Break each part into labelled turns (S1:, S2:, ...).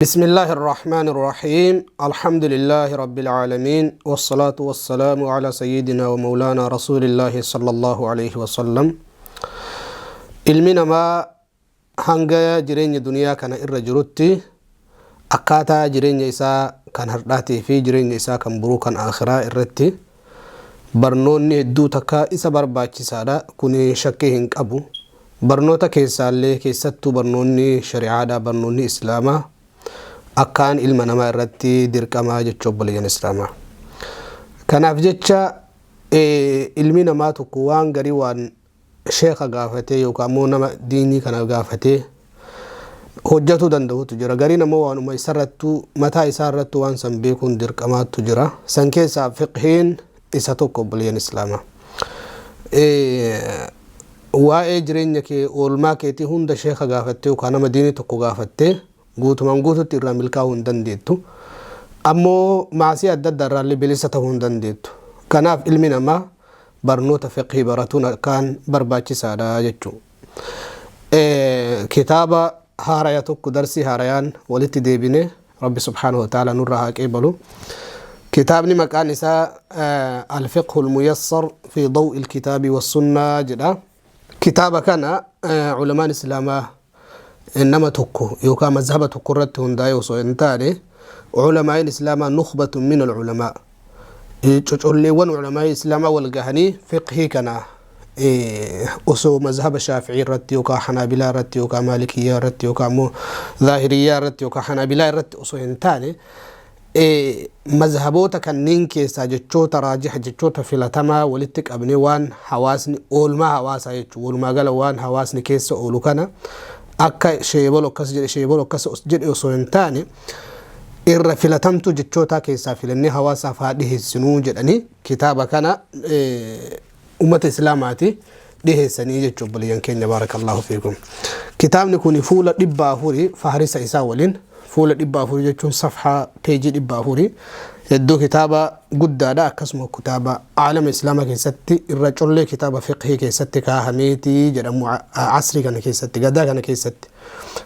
S1: بسم الله الرحمن الرحيم، الحمد لله رب العالمين، والصلاة والسلام على سيدنا ومولانا رسول الله صلى الله عليه وسلم. Ilmi namaa hanga jireenya duniyaa kana irra jirutti akkaataa jireenya isaa kan hardhaatii fi jireenya isaa kan boruu kan akhiraa irratti barnoonni hedduu takka isa barbaachisaadha. Kun shakkii hin qabu. Barnoota keessaallee keessattuu barnoonni shari'aadha, barnoonni islaamaa akkaan ilma namaa irratti dirqamaa jechuu, obboleeyyan islaamaa. Kanaaf jecha ilmi namaa tokko waan garii waan sheeka gaafatee yookaan immoo nama diinii kana gaafatee hojjatuu danda'utu jira. Gariin ammoo waanuma isarrattuu, mataa isaarrattuu waan san beekuun dirqamaatu jira. San keessaa fiqhiin isa tokko, obboleeyyan islaamaa. Waa'ee jireenya kee, oolmaa keetii hunda sheeka gaafattee yookaan nama diinii tokko gaafattee guutumaan guututti irraa milkaa'uu hin dandeettu. Ammoo maasii adda addaa irraallee bilisa ta'uu hin dandeettu. Kanaaf ilmi namaa barnoota fiqhii baratuun akkaan barbaachisaadha jechuudha. Kitaaba haaraya tokko, darsii haarayaan walitti deebine. Rabbi subhaanahu wa ta'ala nurraa haa qeebalu. Kitaabni maqaan isaa الفقه الميسر في ضوء الكتاب والسنة jedha. Kitaaba kana culamaan islaamaa nama tokko yookaan mazhaba tokko irratti hundaa'e osoo hin taane, culamaa'in islaamaa نخبة من العلماء, cocolleewwan culamaa'ii islaamaa wal gahanii fiqhii kana osoo mazhaba Shaafi'ii irratti yookaan Xanaabilaa irratti yookaan Maalikiyyaa irratti yookaan immoo Zaahiriyyaa irratti yookaan Xanaabilaa irratti osoo hin taane, mazhaboota kanneen keessaa jechoota raajiha, jechoota filatamaa walitti qabne, waan hawaasni, oolmaa hawaasaa jechuudha, walumaa gala waan hawaasni keessa oolu kana akka sheebol akkas jedhe, sheebol akkas jedhe osoo hin taane, irra filatamtuu jechootaa keessaa filannee hawaasaaf haa dhiheessinuu jedhanii kitaaba kana ummata islaamaati dhiheessanii jechuu, obboleeyyan keenya. بارك الله فيكم. Kitaabni kun fuula 400 faharisa isaa waliin, fuula 400 jechuun safhaa peejii 400, hedduu kitaaba guddaadha. Akkasuma kitaaba aalama islaamaa keessatti irra collee kitaaba fiqhii keessatti kaahameetii jedhamu, asrii kana keessatti, gadaa kana keessatti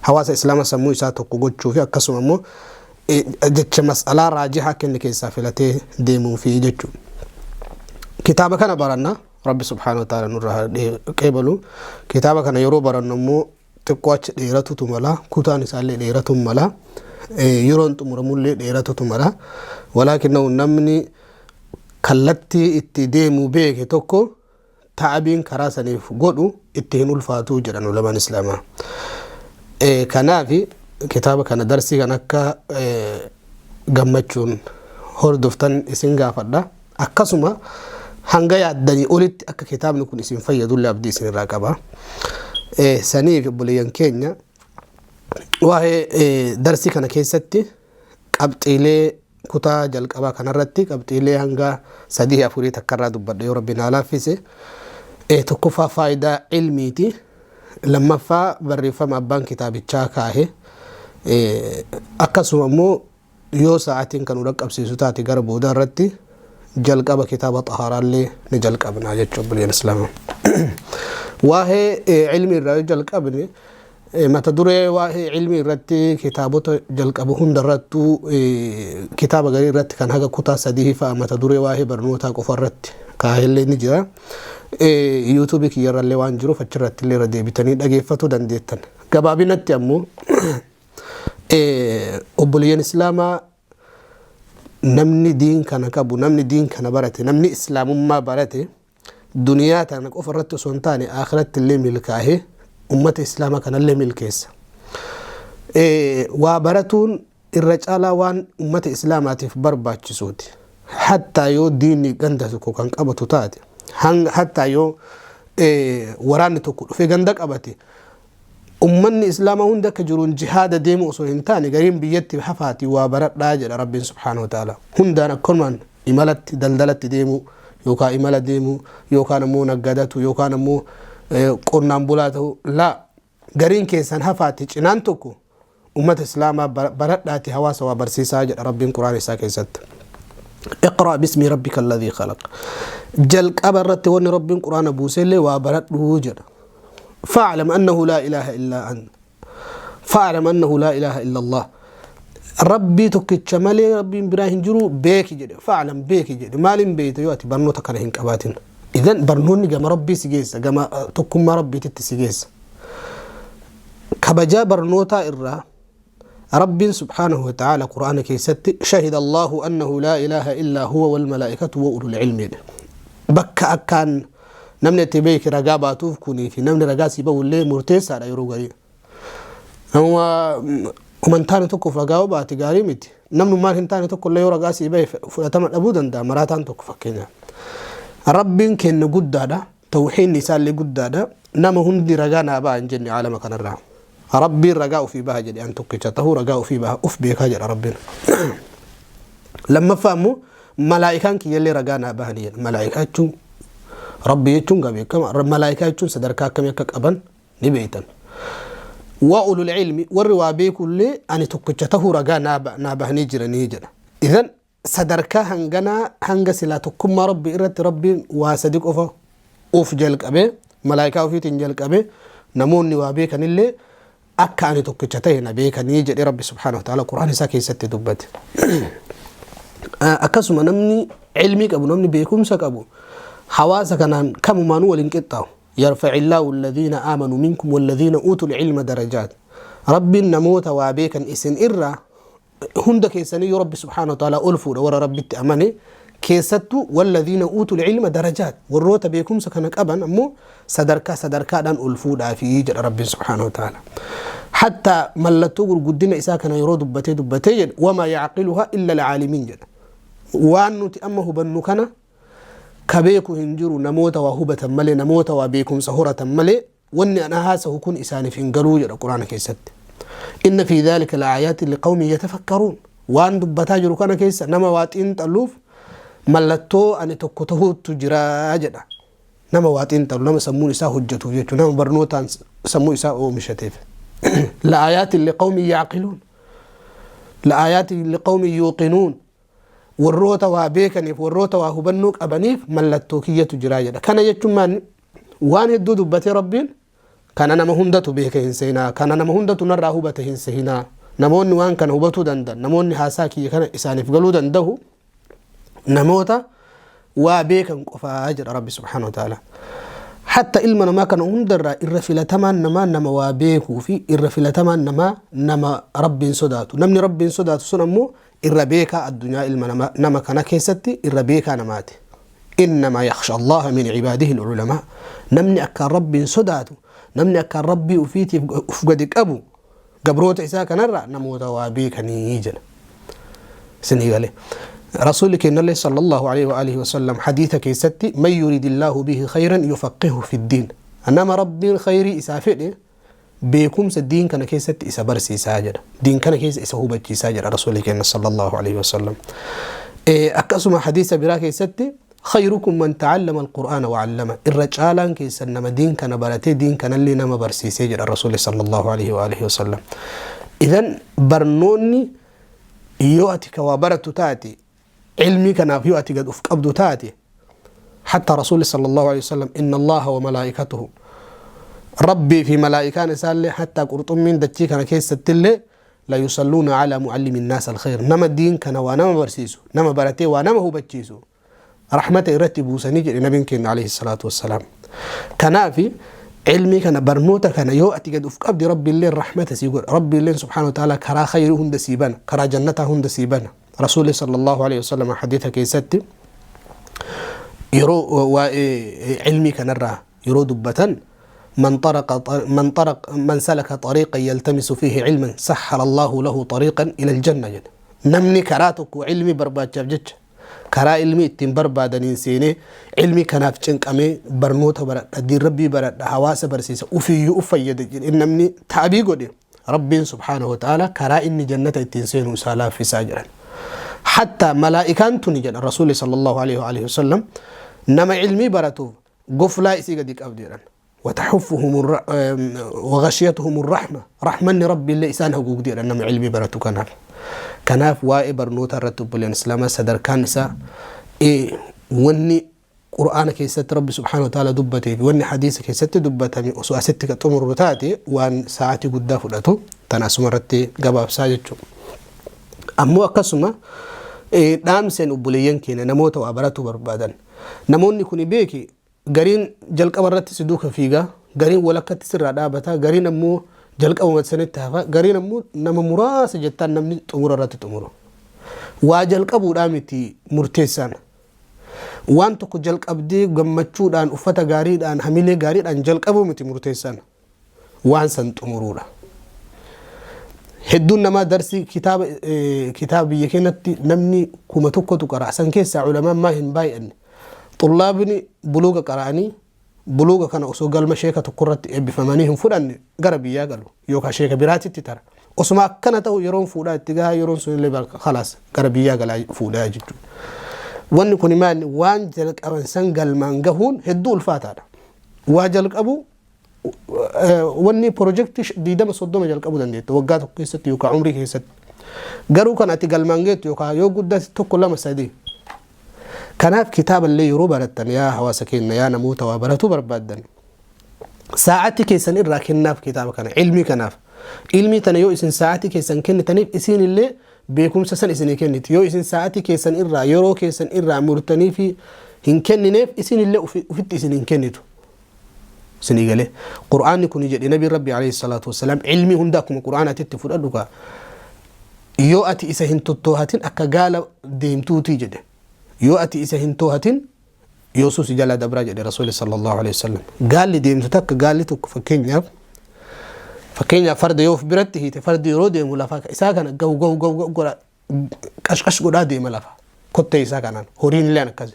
S1: hawaasa islaama sammuu isaa tokko gochuu fi akkasuma immoo jecha mas'alaa raajihaa kenne keessaa filatee deemuu fi jechuudha. Kitaaba kana baranna, Rabbi subhaanahu wa ta'ala nurraa qeebalu. Kitaaba kana yeroo barannu immoo xiqqoo achi dheeratutu mala, kutaan isaallee dheeratu mala, yeroon xumuramullee dheeratutu mala. Walaakinahu namni kallattii itti deemu beeke tokko ta'abiin karaa saniif godhu itti hin ulfaatu jedhan ulamaan islaamaa. Kanaaf kitaaba kana, darsii kan akka gammachuun hordoftan isin gaafadha. Akkasuma hanga yaaddanii olitti akka kitaabni kun isin fayyadullee abdii isinirraa qaba. Saniif obboleeyyan keenya, waa'ee darsii kana keessatti qabxiilee kutaa jalqabaa kanarratti qabxiilee hanga sadii afurii takkarraa dubbadha yoo Rabbi naa laaffise. Tokkoffaa faayidaa ilmiiti. Lammaffaa barreeffama abbaan kitaabichaa kaahe. Akkasuma immoo yoo sa'aatiin kan nu dhaqqabsiisu taate gara boodaa irratti jalqaba kitaaba xahaaraallee ni jalqabna jechuudha, obboleeyyan islaamaa. Waa'ee ilmii irraa yoo jalqabne, mata duree waa'ee ilmii irratti kitaabota jalqabu hundarrattuu kitaaba garii irratti kan haga kutaa sadii fa'a mata duree waa'ee barnootaa qofa irratti kaa'ellee ni jira. Yuutuubii kiyyarrallee waan jiruuf achirratti illee irra deebitanii dhageeffatuu dandeettan. Gabaabinatti ammoo, obboleeyyan islaamaa, namni diin kana qabu, namni diin kana barate, namni islaamummaa barate duniyaa tana qofa irratti osoo hin taane akhiratti illee milkaa'ee ummata islaamaa kanallee milkeessa. Waa baratuun irra caalaa waan ummata islaamaatiif barbaachisuuti. Hattaa yoo diinni ganda tokko kan qabatu taate, hattaa yoo waraanni tokko dhufee ganda qabate, ummanni islaamaa hundi akka jiruun jihaada deemu osoo hin taane gariin biyyatti hafaati waa baradhaa jedha Rabbiin subhaanahu wa ta'ala. Hundaan akkanumaan imalatti daldalatti deemu yookaan imala deemu yookaan ammoo naggadatu yookaan ammoo qonnaan bulaa ta'u laa, gariin keessan hafaati cinaan tokko ummata islaamaa baradhaati hawaasa waa barsiisaa jedha Rabbiin Quraan isaa keessatti. اقرأ باسم ربك الذي خلق. Jalqaba irratti wanni Rabbiin Quraana buusellee waa baradhuu jedha. فاعلم أنه لا إله إلا أنت، فاعلم أنه لا إله إلا الله. Rabbii tokkicha malee Rabbiin biraa hin jiru beeki jedhe. Fa'alam beeki jedhe. Maaliin beekta yoo ati barnoota kana hin qabaatin? Idan barnoonni gama Rabbii si geessa, gama tokkummaa Rabbiititti si geessa. Kabajaa barnootaa irraa Rabbiin subhaanahu wa ta'aala Qur'aana keessatti shahida Allahu annahu laa ilaaha illaa huwa wal malaa'ikatu wa ulul ilmi jedhe. Bakka akkaan namni itti beeki ragaa baatuuf kunii fi namni ragaa sii ba'ullee murteessaadha yeroo garii. Namuma uma hin taane tokkoof ragaa yoo baate gaarii miti. Namnummaan hin taane tokko illee yoo ragaa sii bahe fudhatama dhabuu danda'a maraataan tokko fakkeenyaaf. Rabbiin kenna guddaadha. Tawhiinni isaallee guddaadha. Nama hundi ragaa naa ba'a hin jenne aalama kanarraa. Rabbiin ragaa ofii baha jedhe an tokkicha tahuu ragaa ofii baha of beekaa jedha Rabbiin. Lammaffaa immoo malaa'ikaan kiyyallee ragaa naa bahanii jedha. Malaa'ikaa jechuun Rabbi jechuun gaa beekama. Malaa'ikaa jechuun sadarkaa akkamii akka qaban ni beektan. Wa ulul ilmi warri waa beekullee ani tokkicha tahuu ragaa naa bahanii jiranii jedha. Idan sadarkaa hanganaa hanga silaa tokkummaa Rabbii irratti Rabbiin waa sadi qofa uf jalqabee malaayikaa ofiitiin jalqabee namoonni waa beekanillee akka ani tokkicha tahe na beekanii jedhee Rabbi subhaanahu wa ta'ala Qur'aan isaa keessatti dubbate. Akkasuma namni ilmii qabu namni beekumsa qabu hawaasa kanaan kamumaanuu waliin qixxaawu. Yarfa'illaahu alladhiina aamanuu minkum walladhiina uutul ilma darajaat. Rabbiin namoota waa beekan isin irraa hunda keessaniyyuu Rabbi subhaanahu wa ta'aalaa ol fuudha warra Rabbitti amane keessattuu walladhiina uutul ilma darajaat warroota beekumsa kana qaban ammoo sadarkaa sadarkaadhaan ol fuudhaafi jedha Rabbiin subhaanahu wa ta'aalaa. Hattaa mallattoo gurguddina isaa kana yeroo dubbatee dubbatee jedhe wamaa yacqiluhaa illa alcaalimiin jedha. Waan nuti amma hubannu kana ka beeku hin jiru namoota waa hubatan malee namoota waa beekumsa horatan malee wanni an haasahu kun isaaniif hin galuu jedha Quraana keessatti. Inna fi dhaalika la'aayaatin liqawmin yatafakkaruun. Waan dubbataa jiru kana keessa nama waa xiinxaluuf mallattoo ani tokko tahuutu jira jedha. Nama waa xiinxalu nama sammuun isaa hojjetuuf jechuudha nama barnootaan sammuu isaa oomishateef. La'aayaatin liqawmin yaaqiluun. La'aayaatin liqawmin yuuqinuun. Warroota waa beekaniif warroota waa hubannoo qabaniif mallattoo kiyyatu jira jedha. Kana jechuun maal waan hedduu dubbatee Rabbiin kana nama hundatu beeka hin seenaa kana nama hundatu narraa hubate hin sehinaa namoonni waan kana hubatuu danda'an namoonni haasaa kiyya kana isaaniif galuu danda'u namoota waa beekan qofaa jedha Rabbi subhaanahu wa ta'ala. Hatta ilma namaa kana hundarraa irra filatamaan namaa nama waa beekuu fi irra filatamaan namaa nama Rabbiin sodaatu. Namni Rabbiin sodaatu sun ammoo irra beekaa addunyaa ilma nama kana keessatti irra beekaa namaati. Innamaa yakhsha Allaha min cibaadihi al-ulamaa. Namni akkaan Rabbiin sodaatu, namni akkaan Rabbii ufiitiif uf gadi qabu gabroota isaa kanarraa namoota waa beekanii jedha. Isinii galee. Rasuulli keenyallee sallallahu alaihi wa alihi wasallam hadiisa keessatti man yuridillaahu bihi khayran yufaqihu fiddiin. Nama Rabbiin khayrii isaa fedhe beekumsa diin kana keessatti isa barsiisaa jedha. Diin kana keessa isa hubachiisaa jedha Rasuulli keenya sallallahu alaihi wasallam. Akkasuma hadiisa biraa keessatti khayrukum man ta'allama al-Qur'aana wa 'allama irra caalaan keessan nama diin kana baratee diin kanallee nama barsiisee jedha Rasuulli sallallahu alaihi wa alihi wasallam. Idan barnoonni yoo ati ka waa barattu taate ilmii kanaaf yoo ati gad uf qabdu taate hatta Rasuulli sallallahu alaihi wasallam inna Allaha wa malaa'ikatuhu Rabbii fi malaa'ikaan isaallee hatta qurxummiin dachii kana keessattillee la yusalluuna ala muallimi nnaas alkhayr nama diin kana waa nama barsiisu nama baratee waa nama hubachiisu rahmata irratti buusanii jedhe nabiin keenya alayhi salaatu wassalaam. Kanaafi ilmii kana barnoota kana yoo ati gad uf qabde Rabbiilleen rahmata sii godha Rabbiilleen subhaanahu wa ta'ala karaa khayrii hunda sii bana karaa jannataa hunda sii bana. Rasuulli sallallahu alayhi wasallam hadiisa keessatti yeroo waa'ee ilmii kanarraa yeroo dubbatan man xaraqa man xaraq man salaka xariiqan yaltamisu fiihi ilman sahhala Allahu lahu xariiqan ila aljanna jedha. Namni karaa tokko ilmii barbaachaaf jecha karaa ilmii ittiin barbaadaniin seenee ilmii kanaaf cinqamee barnoota baradha diin rabbii baradha hawaasa barsiisa ufiyyuu uf fayyada jedhee namni taabii godhe Rabbiin subhaanahu wa ta'ala karaa inni jannata ittiin seenu isaa laaffisaa jedhan. Hatta malaa'ikaan tuni jedhan Rasuulli sallallahu alaihi wa alihi wasallam nama ilmii baratuuf goflaa isii gadi qabdi jedhan. Wataxuffuhum waghashiyatuhum rahma rahmanni Rabbi illee isaan haguugdi jedhan nama ilmii baratu kanaaf. Kanaaf waa'ee barnoota irratti obboleen Islaamaa sadarkaan isaa wanni Qur'aana keessatti Rabbi subhaanahu wa ta'aala dubbatee fi wanni hadiisa keessatti dubbatame osoo asitti ka xumurru taate waan sa'aatii guddaa fudhatu tan asuma irratti gabaabsaa jechuudha. Ammoo akkasuma dhaamseen obboleeyyan keenya namoota waa baratuu barbaadan. Namoonni kun beeki, gariin jalqaba irratti si duuka fiigaa, gariin walakkatti sirraa dhaabata, gariin ammoo jalqabuma sanitti hafa, gariin ammoo nama muraasa jettaan namni xumura irratti xumuru. Waa jalqabuudhaa miti murteessaan. Waan tokko jalqabdee gammachuudhaan, uffata gaariidhaan, hamilee gaariidhaan jalqabuu miti murteessaan. Waan san xumuruudha. Hedduun namaa darsii kitaaba biyya keenyatti namni 1000tu qara'a. San keessaa ulamaan maa hin baay'anne. Xullaabni buluuga qara'anii buluuga kana osoo galma sheeka tokko irratti eebbifamanii hin fudhanne gara biyyaa galu yookaan sheeka biraatitti tara. Osuma akkana ta'u yeroon fuudhaa itti gahaa, yeroon sun illee khalaas gara biyyaa galaa fuudhaa jechuudha. Wanni kun maali? Waan jalqaban san galmaan gahuun hedduu ulfaataadha. Waa jalqabu, wanni pirojektii 20 30 jalqabuu dandeetta waggaa tokko keessatti yookaan umrii keessatti. Garuu kan ati galmaan geettu yookaan yoo guddate tokko, lama, sadii. Kanaaf kitaaba illee yeroo barattan, yaa hawaasa keenya, yaa namoota waa baratuu barbaaddan, saa'atii keessan irraa kennaaf kitaaba kana, ilmii kanaaf. Ilmii tana yoo isin saa'atii keessan kennitaniif, isin illee beekumsa san isinii kenniti. Yoo isin saa'atii keessan irraa, yeroo keessan irraa murtanii fi hin kennineef, isin illee ufitti isin hin kennitu. Isinii galee? Qur'aanni kun jedhe Nabi Rabbi alayhi salaatu wassalaam, ilmii hunda akkuma Qur'aanaatitti fudhadhu kaa, yoo ati isa hin tottoohatin akka gaala deemtuutii jedhe. Yoo ati isa hin toohatin, yoosuu si jalaa dabraa jedhe Rasuuli sallallahu alayhi wasallam. Gaalli deemtu takka, gaalli tokko, fakkeenyaaf farda yoo of biratti hiite, fardi yeroo deemu lafa isaa kana gahu gahu gahu gahu godha, qashqash godhaa deema lafa kottee isaa kanaan. Horiin illee akkasi.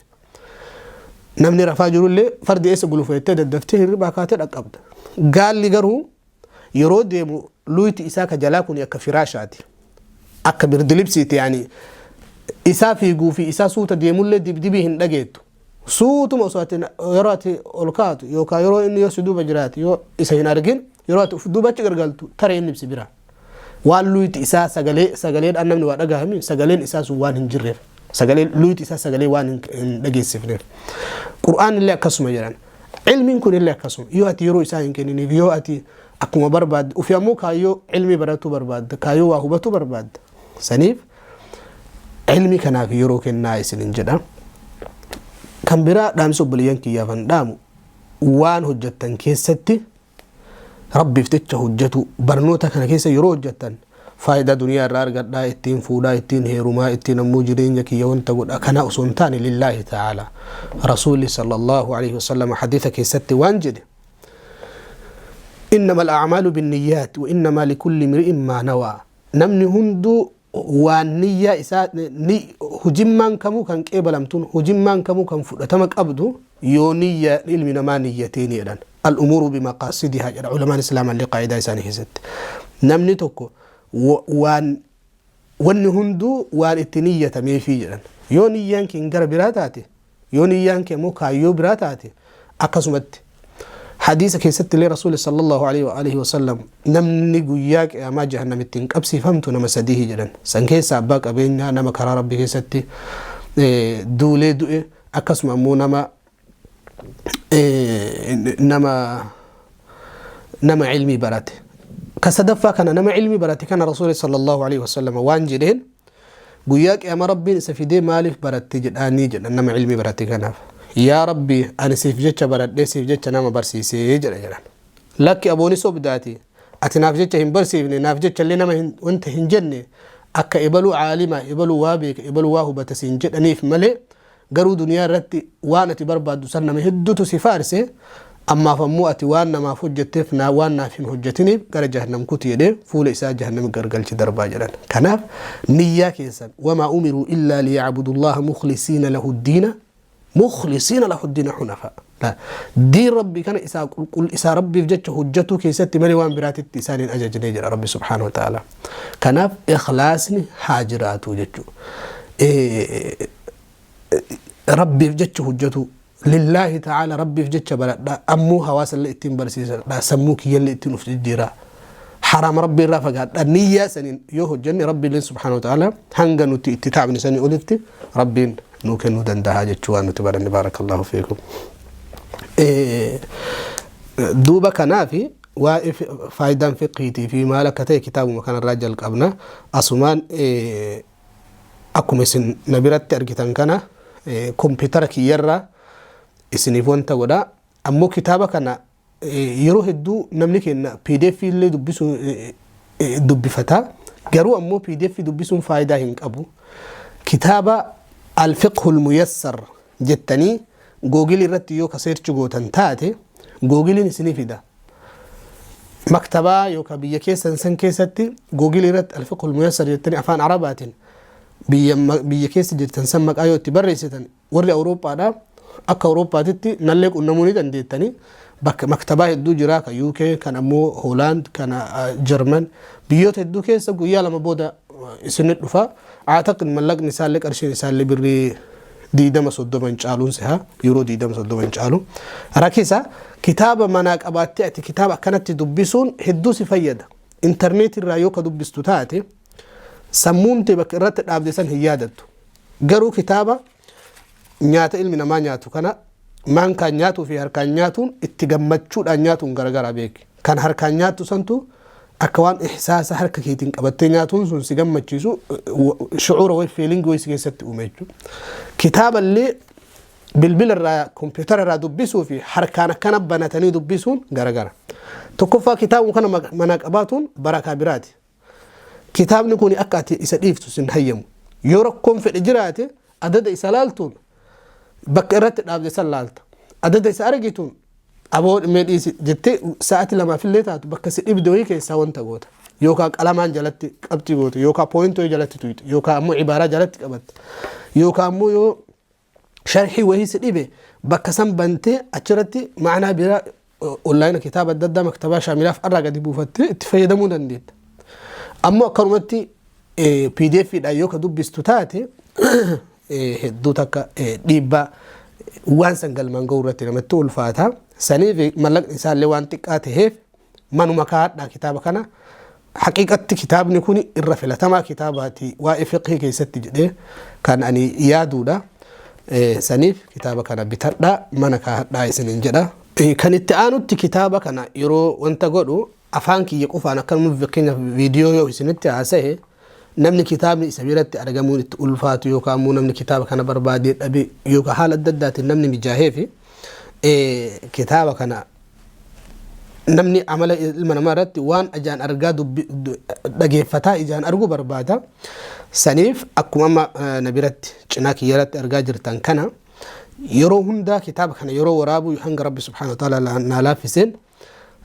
S1: Namni rafaa jirullee fardi eessa gulufa jettee daddaftee hirribaa kaatee dhaqqabda. Gaalli garuu yeroo deemu luyti isaa ka jalaa kun akka firaashaati. Akka birdilibsiiti, yaani isaa fiiguu fi isaa suuta deemullee dibdibii hin dhageettu. Suutuma osoo ati yeroo ati ol kaatu yookaan yeroo inni yoo si duuba jiraate, yoo isa hin argin, yeroo ati uf duuba achi gargaltu taree inni si bira. Waan luyti isaa sagalee, sagaleedhaan namni waa dhagahami, sagaleen isaa sun waan hin jirreef, sagalee luyti isaa sagalee waan hin dhageessifneef. Qur'aan illee akkasuma jedhan. Ilmiin kun illee akkasuma, yoo ati yeroo isaa hin kenniniif, yoo ati akkuma barbaadde ufi ammoo kaayyoo ilmii baratuu barbaadda, kaayyoo waa hubatuu barbaadda, saniif ilmii kanaaf yeroo kennaa isinin jedha. Kan biraa dhaamsa obboleeyyan kiyyaafan dhaamu, waan hojjettan keessatti Rabbiif jecha hojjetu. Barnoota kana keessa yeroo hojjettan faayidaa duniyaa irraa argadhaa, ittiin fuudhaa, ittiin heerumaa, ittiin ammoo jireenya kiyya wanta godha kana osoo hin taane, lillaahi ta'ala. Rasuulli sallallahu alaihi wasallam hadiisa keessatti waan jedhe: إنما الأعمال بالنيات وإنما لكل امرئ ما نوى. Namni hunduu waan niyyaa isaa, hujimmaan kamuu kan qeebalamtuun, hujimmaan kamuu kan fudhatama qabdu yoo niyya ilmi namaa niyyateeni jedhan. الأمور بمقاصدها jedha ulamaan islaamaa illee qaayidaa isaanii keessatti. Namni tokko waan, wanni hunduu waan itti niyyatameefii jedhan. Yoo niyyaan kee gara biraa taate, yoo niyyaan kee immoo kaayyoo biraa taate, akkasumatti hadiisa keessatti illee Rasuuli sallallahu alaihi wa alihi wasallam namni guyyaa qiyaamaa jahannamitti hin qabsiifamtu nama sadihi jedhan. San keessa abbaa qabeenyaa, nama karaa Rabbi keessatti duulee du'e, akkasuma ammoo nama ilmii barate. Ka sadaffaa kana, nama ilmii barate kana, Rasuuli sallallahu alaihi wasallam waan jedheen, guyyaa qiyaamaa Rabbiin isa fidee maaliif baratte jedhaanii jedhan. Nama ilmii barate kanaaf, "Yaa Rabbi, ani siif jecha baradhee, siif jecha nama barsiisee" jedha jedhan. Lakki, abooni sobdaati, ati naaf jecha hin barsiifne, naaf jecha illee nama wanta hin jenne, akka ebaluu caalima, ebaluu waa beeka, ebaluu waa hubata siin jedhaniif malee, garuu duniyaa irratti waan ati barbaaddu san nama hedduutu si faarse, ammaaf ammoo ati waan namaaf hojjetteef waan naaf hin hojjetiniif gara jahannam kuti jedhee fuula isaa jahannam gargalchi darbaa jedhan. Kanaaf niyyaa keessan, وما أمروا إلا ليعبدوا الله مخلصين له الدين، مخلصين له الدين حنفاء. Diin Rabbii kana isaa qulqull isaa Rabbiif jecha hojjetuu keessatti malee waan biraatitti isaan hin ajajnee jedha Rabbi subhaanahu wa ta'ala. Kanaaf ikhlaasni haa jiraatu jechuudha. Rabbiif jecha hojjetu, lillaahi ta'ala, Rabbiif jecha baradha, ammoo hawaasa illee ittiin barsiisadha, sammuu kiyyallee ittiin of jijjiira, haraama Rabbi irraa fagaadha, niyyaa saniin yoo hojjenne, Rabbi illee subhaanahu wa ta'ala hanga nuti itti taa'amne sanii olitti Rabbiin nuu kennuu danda'a jechuu waan nuti baranne. Baarakallahu fiikum. Duuba kanaafi Waa'ee faayidaan fiqhiitii fi maal akka ta'e kitaabuma kanarraa jalqabna. Asumaan akkuma isin na biratti argitan kana kompiitara kiyyarraa isiniif wanta godha. Ammoo kitaaba kana yeroo hedduu namni keenya PDF illee dubbisuu dubbifata. Garuu ammoo PDF dubbisuun faayidaa hin qabu. Kitaaba Al-Fiqhul Muyassar jettanii Google irratti yoo ka search gootan taate, Googiliin isinii fida. Maktabaa yookaan biyya keessan san keessatti Google irratti Al-Fiqhul Muyassar jettanii afaan Arabaatiin biyya keessa jirtan san maqaa yoo itti barreessitan, warri Awurooppaadha akka Awurooppaatitti nallee qunnamuu ni dandeettanii. Bakka maktabaa hedduu jira, kan UK, kan ammoo Hoolaand, kan Jarman, biyyoota hedduu keessa guyyaa 2 booda isinit dhufa. Aataqin mallaqni isaallee, qarshiin isaallee birrii 20 30 hin caaluun siha, yuuroo 20 30 hin caalu. Rakisa kitaaba manaa qabaattee ati kitaaba akkanatti dubbisuun hedduu si fayyada. Intarneetii irraa yoo ka dubbistu taate, sammuun tee bakka irratti dhaabde san hin yaadattu. Garuu kitaaba, nyaata ilmi namaa nyaatu kana maankaan nyaatuu fi harkaan nyaatuun, itti gammachuudhaan nyaatuun garagara beeki. Kan harkaan nyaattu santu akka waan ihsaasa harka keetiin qabattee nyaatuun sun si gammachiisu, shucuura wayi, feeling wayi si keessatti uume jechuudha. Kitaaba illee bilbila irraa, kompiitara irraa dubbisuu fi harkaan akkana banatanii dubbisuun garagara. Tokkoffaa, kitaabuma kana manaa qabaatuun barakaa biraati. Kitaabni kun akka ati isa dhiiftu sin hayyamu. Yoo rakkoon fedhe jiraate, adada isa laaltuun bakka irratti dhaabde san laalta. Adada isa argituun aboo mee dhiisi jettee sa'aatii lamaafillee taatu bakka si dhibde wayii keessaa wanta goota. Yookaan qalamaan jalatti qabxii goote, yookaan point wayii jalatti tuyxe, yookaan ammoo ibaaraa jalatti qabatte, yookaan ammoo yoo sharhii wayii si dhibe bakka san bantee achirratti ma'anaa biraa online kitaaba adda addaa maktabaa shaamilaaf irraa gadi buufattee itti fayyadamuu dandeetta. Ammoo akkanumatti PDF dhaan yoo ka dubbistu taate, hedduu takka dhiibbaa waan san galmaan ga'uu irratti namatti ulfaata. Saniif mallaqni isaallee waan xiqqaa ta'eef manuma kaa'adhaa kitaaba kana. Haqiiqatti kitaabni kun irra filatamaa kitaabaati waa'ee fiqhii keessatti jedhee kan ani yaaduudha. Saniif kitaaba kana bitadhaa, mana kaa'adhaa isiniin jedha. Kan itti aanutti, kitaaba kana yeroo wanta godhu afaan kiyya qofaan akkanuma fakkeenyaaf viidiyoo yoo isinitti haasa'e, namni kitaabni isa biratti argamuun itti ulfaatu yookaan immoo namni kitaaba kana barbaadee dhabe yookaan haala adda addaatiin namni mijaahee fi kitaaba kana, namni amala ilma namaa irratti waan ijaan argaa dhageeffataa ijaan arguu barbaada. Saniif akkuma amma na biratti cinaa kiyya irratti argaa jirtan kana, yeroo hundaa kitaaba kana yeroo waraabuu hanga Rabbi subhaanahu wa ta'ala naa laaffiseen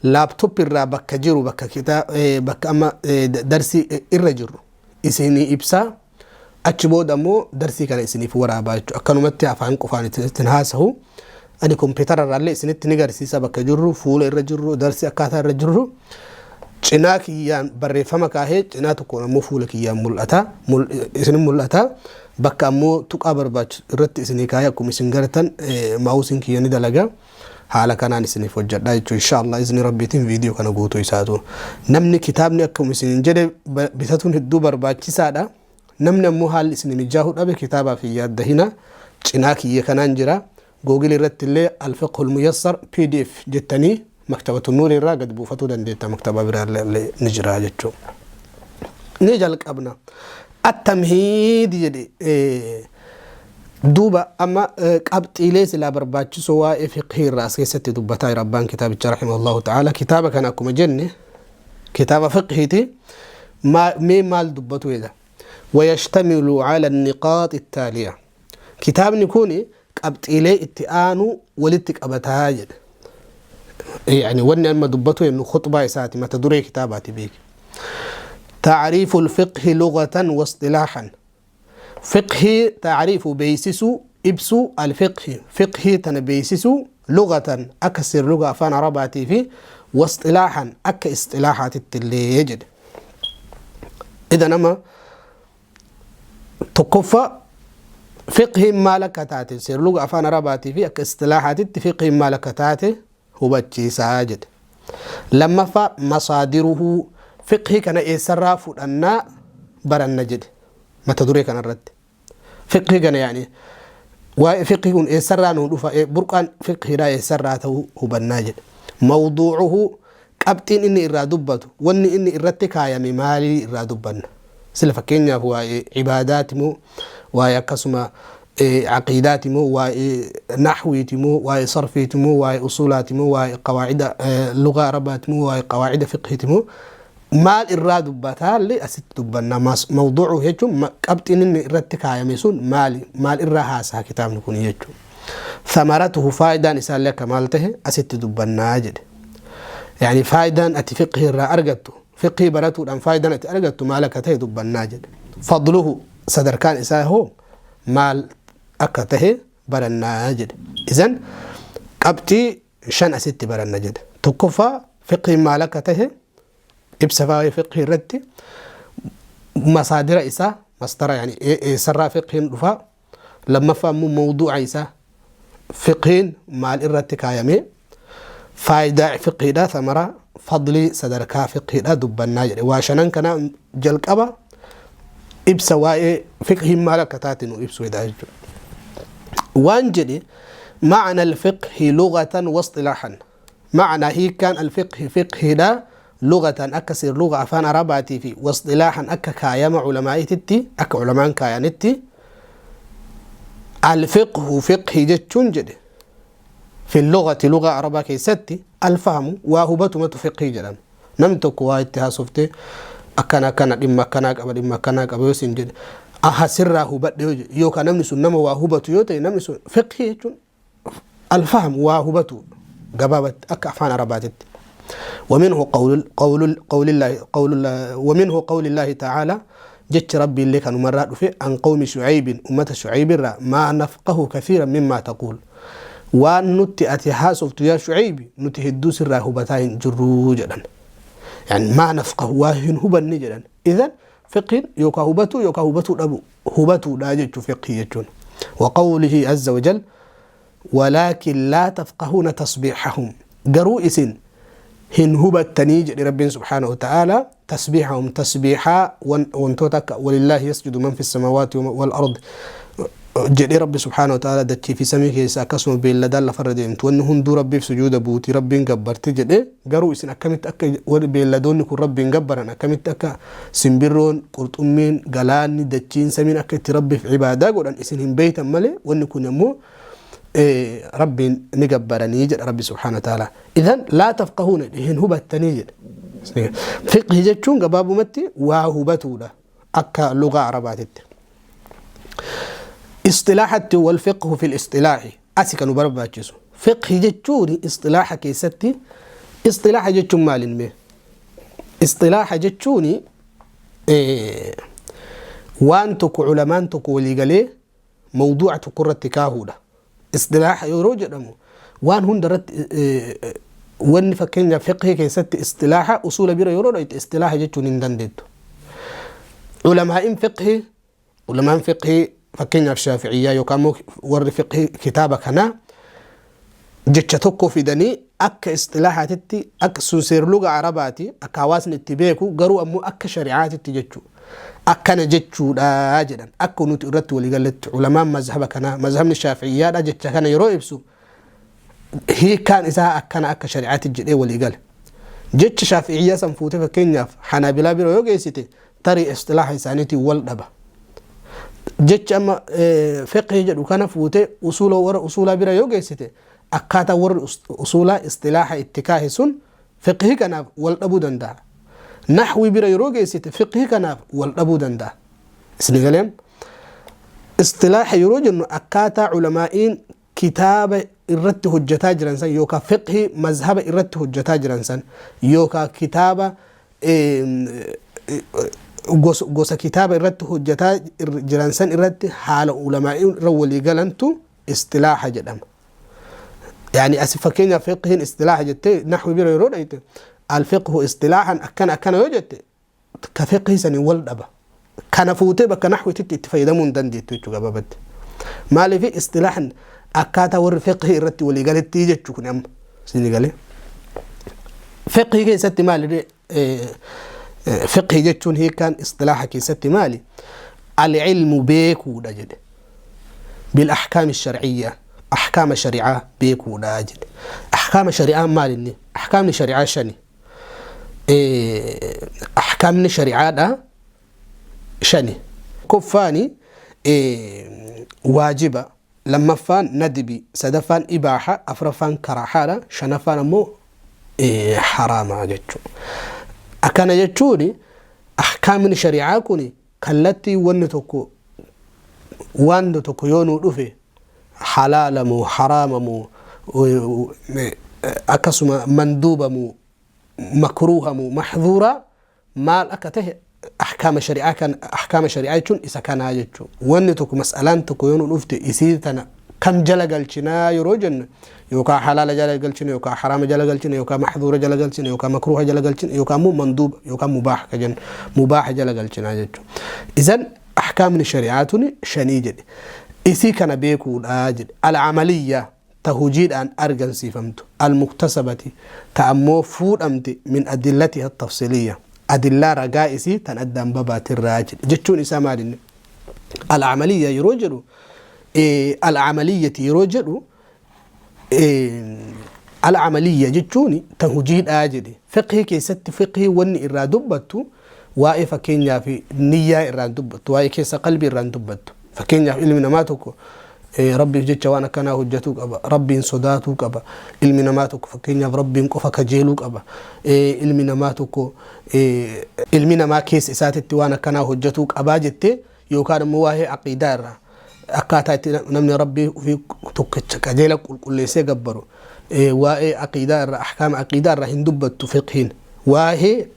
S1: laptop irraa bakka jiru, bakka bakka amma darsii irra jirru isinii ibsaa, achi booda ammoo darsii kana isiniif waraabaa jechuudha. Akkanumatti afaan qofaan ittiin haasahu. Ani kompiitara irraallee isinitti ni garsiisa, bakka jirru, fuula irra jirru, darsii akkaataa irra jirru. Cinaa kiyyaan barreeffama kaahee, cinaa tokkoon ammoo fuula kiyyaan mul'ata. Isin mul'ata. Bakka ammoo tuqaa barbaachisu irratti isinii kaahee, akkuma isin gartan mouseiin kiyya ni dalaga. Haala kanaan isiniif hojjedha jechuudha. Inshaallah, izni Rabbiitiin viidiyoo kana guutuu isaatu. Namni kitaabni akkuma isin jedhe bitatuun hedduu barbaachisaadha. Namni ammoo haalli isin mijaahuu dhabe kitaabaaf hin yaaddahina. Cinaa kiyya kanaan jira. Google irratti illee Al-Fiqhul Muyassar PDF jettanii Maktabatu Nuurii irraa gad buufatuu dandeetta. Maktabaa biraa illee ni jira jechuudha. Ni jalqabna. At-Tamhiid jedhe. Duuba amma qabxiilee silaa barbaachisoo waa'ee fiqhii irraa as keessatti dubbataa jira abbaan kitaabichaa rahimahullahu ta'ala. Kitaaba kana akkuma jenne kitaaba fiqhiiti. Mee maal dubbatu jedha. ويشتمل على النقاط التالية. Kitaabni kun qabxiilee itti aanu walitti qabataa jedhe. Yani wanni amma dubbatu jennu khutbaa isaati, mata duree kitaabaati beeki. تعريف الفقه لغة واصطلاحا. فقه تعريف beeksisuu, ibsuu, الفقه فقه tana beeksisuu, لغة akka seerluga afaan Arabaatii fi واصطلاحا akka isxilaahaatitti illee jedhe. Idan amma tokkoffaa fiqhiin maal akka taate, seerluga afaan Arabaatii fi akka isxilaahaatitti fiqhiin maal akka taate hubachiisaa jedhe. Lammaffaa, مصادره, fiqhii kana eessarraa fudhannaa baranna jedhe mata duree kanarratti. Fiqhii kana, yaani waa'ee fiqhii kun eessarraa nuu dhufa, burqaan fiqhiidhaa eessarraa ta'uu hubannaa jedhe. موضوعه. Qabxiin inni irraa dubbatu, wanni inni irratti kaayame maalii irraa dubbanna? Sila fakkeenyaaf waa'ee ibaadaati moo, waa'ee akkasuma aqiidaati moo, waa'ee naxwiiti moo, waa'ee sarfiiti moo, waa'ee usuulaati moo, waa'ee qawaacida lugaa arabaati moo, waa'ee qawaacida fiqhiiti moo, maal irraa dubbataallee asitti dubbanna. Mawduucu jechuun qabxiin inni irratti kaayame sun maali, maal irraa haasa'a kitaabni kun jechuudha. Thamaratuhu, faayidaan isaallee akka maal tahe asitti dubbannaa jedhe. Yani faayidaan ati fiqhii irraa argattu, fiqhii baratuudhaan faayidaan ati argattu maal akka tahe dubbannaa jedhe. Fadluhu, sadarkaan isaa hoo maal akka tahe barannaa jedhe. Izan qabxii shan asitti baranna jedhe. Tokkoffaa, fiqhiin maal akka tahe ibsa waa'ee fiqhii irratti, masaadira isaa, mastara, yani eessarraa fiqhiin dhufaa. Lammaffaa immoo mawduuca isaa, fiqhiin maal irratti kaayamee, faayidaa fiqhiidha, samara, fadlii, sadarkaa fiqhiidha dubbannaa jedhe. Waa shanan kana jalqaba ibsa waa'ee fiqhiin maal akka taate nu ibsu jedha jechuudha. Waan jedhe: معنى الفقه لغة واصطلاحا. معنى هيكان الفقه فقه لغة أكسر لغة أفان عرباتي في، واصطلاحا أكا كايما علمائتي، أكا علماء كايانتي. الفقه فقه جتشون جده في اللغة، لغة عربة كيستي، الفهم وهبتو فقه جدًا. Namni tokko waa itti haasofte, akkana akkana, dhimma akkanaa qaba, dhimma akkanaa qaba yoo siin jedhe, aha, sirraa hubadhe yoo jedhe, yookaan namni sun nama waa hubatu yoo ta'e, namni sun fiqhii jechuun الفهم waa hubatu gabaabatti akka afaan arabaatitti. ومنه قول قول قول الله قول الله ومنه قول الله تعالى، جت ربي اللي كانوا مرات في عن قوم شعيب، أمة شعيب، ما نفقه كثيرا مما تقول، waan nutti ati haasoftu yaa Shucaybi nuti hedduu sirraa hubataa hin jirruu jedhan. Yani ما نفقه, waa hin hubanne jedhan. Idan fiqhiin yookaan hubatuu yookaan hubatuu dhabu, hubatuudha jechuu fiqhii jechuun. وقوله عز وجل ولكن لا تفقهون تسبيحهم، garuu isin hin hubattanii jedhe Rabbiin سبحانه وتعالى، تسبيحهم, tasbiixaa wantoota akka ولله يسجد من في السماوات والأرض jedhee Rabbi سبحانه وتعالى, dachii fi samii keessa akkasuma beelladaan lafarra deemtu wanni hunduu Rabbiif sujuuda buutii, Rabbiin gabbarti jedhee, garuu isin akkamitti akka warri beelladoonni kun Rabbiin gabbaran, akkamitti akka simbirroon, qurxummiin, galaanni, dachiin, samiin akka itti Rabbiif cibaadaa godhan isin hin beeytan malee, wanni kun immoo Rabbiin ni gabbaranii jedha Rabbi سبحانه وتعالى. إذن لا تفقهون, hin hubattanii jedha. Fiqhi jechuun gabaabumatti waa hubatuudha akka lugaa arabaatitti. Istilaaxatti, والفقه في الاصطلاح, asi kanu barbaachisu. Fiqhi jechuun istilaaxa keessatti, istilaaxa jechuun maalin mee? Istilaaxa jechuun waan tokko culamaan tokko waliigalee mawduuca tokko irratti kaahuudha. Istilaaxa yeroo jedhamu waan hunda irratti wanni, fakkeenyaaf fiqhii keessatti istilaaxa, usuula bira yeroo dhayte istilaaxa jechuun hin dandeettu. Culamaa'in fiqhii, ulamaan fiqhii, fakkeenyaaf Shaaficiyyaa yookaan immoo warri fiqhii kitaaba kanaa, jecha tokko fidanii akka istilaahaatitti, akka sun seerluga arabaati, akka hawaasni itti beeku, garuu ammoo akka shari'aatitti jechuu akkana jechuudha jedhan. Akka nuti irratti waliigalletti ulamaan mazhaba kanaa, mazhabni Shaaficiyyaadha, jecha kana yeroo ibsu hiikaan isaa akkana akka shari'aatti jedhee waliigale. Jecha Shaaficiyyaa san fuute fakkeenyaaf Hanaabilaa bira yoo geessite, tarii istilaaha isaaniitiin wal dhaba. Jecha amma fiqhii jedhu kana fuute usuula warra usuulaa bira yoo geessite, akkaataa warri usuulaa istilaaha itti kaahe sun fiqhii kanaaf wal dhabuu danda'a. Naxwii bira yeroo geessite fiqhii kanaaf wal dhabuu danda'a. Isni galeen istilaaha yeroo jennu akkaataa culamaa'iin kitaaba irratti hojjetaa jiran san, yookaan fiqhii mazhaba irratti hojjetaa jiran san, yookaan kitaaba gosa kitaaba irratti hojjetaa jiran san irratti haala ulamaa'iin irra walii galantu istilaaha jedhama. Yani asi fakkeenyaaf fiqhiin istilaaha jettee naxwi bira yeroo dhayte, الفقه اصطلاحا akkana akkana yoo jette, ka fiqhii sanii wal dhaba. Kana fuutee bakka naxwititti itti fayyadamuu hin dandeettu jechuu gabaabatti. Maaliif? Istilaahan akkaataa warri fiqhii irratti walii galetti jechuu kun amma isin galee. Fiqhii keessatti maali? Fiqhii jechuun hiikaan istilaaha keessatti maali? العلم beekuudha jedhe. بالأحكام الشرعية, أحكام شريعة beekuudha jedhe. أحكام شريعة maal inni? أحكام شريعة shani. Ahkaamni shari'aadha shani. Koffaani waajiba, lammaffaan nadbi, sadaffaan ibaaha, afraffaan karahaadha, shanaffaan ammoo haraama jechuudha. Akkana jechuun ahkaamni shari'aa kun kallattii wanni tokko, waan tokko yoo nuu dhufe halaalamu, haraamamu, akkasuma manduubamu, makruuhamu, maxduura maal akka tahe ahkaama shari'aa kan ahkaama shari'aa jechuun isa kanaa jechuudha. Wanni tokko, mas'alaan tokko yoo nu dhufte, isii tana kam jala galchinaa yeroo jennu, yookaan halaala jala galchina, yookaan haraama jala galchina, yookaan maxduura jala galchina, yookaan makruuha jala galchina, yookaan immoo manduuba yookaan mubaaha ka jennu mubaaha jala galchinaa jechuudha. Isan ahkaamni shari'aa tuni shanii jedhe. Isii kana beekuudha jedhe. Alcamaliyya, ta hojiidhaan argamsiifamtu, almuktasabati, ta ammoo fuudhamte, min adillatiha tafsiliyya, adillaa ragaa isii tan addaan babaatirraa jedhe. Jechuun isaa maalinni alcamaliyya yeroo jedhu, alcamaliyyati yeroo jedhu, alcamaliyya jechuun ta hojiidhaa jedhe. Fiqhii keessatti fiqhii wanni irraa dubbattu waa'ee fakkeenyaaf niyyaa irraan dubbattu, waa'ee keessa qalbii irraan dubbattu. Fakkeenyaaf ilmi namaa tokko rabbiif jecha waan akkanaa hojjetuu qaba, rabbiin sodaatuu qaba, ilmi namaa tokko fakkeenyaaf rabbiin qofa kajeeluu qaba, ilmi namaa tokko ilmi namaa keessa isaatitti waan akkanaa hojjetuu qabaa jettee, yookaan immoo waa'ee aqiidaa irraa akkaataa itti namni rabbii ofii tokkicha qajeela qulqulleessee gabbaru, waa'ee aqiidaa irraa, ahkaama aqiidaa irraa hin dubbattu. Fiqhiin waa'ee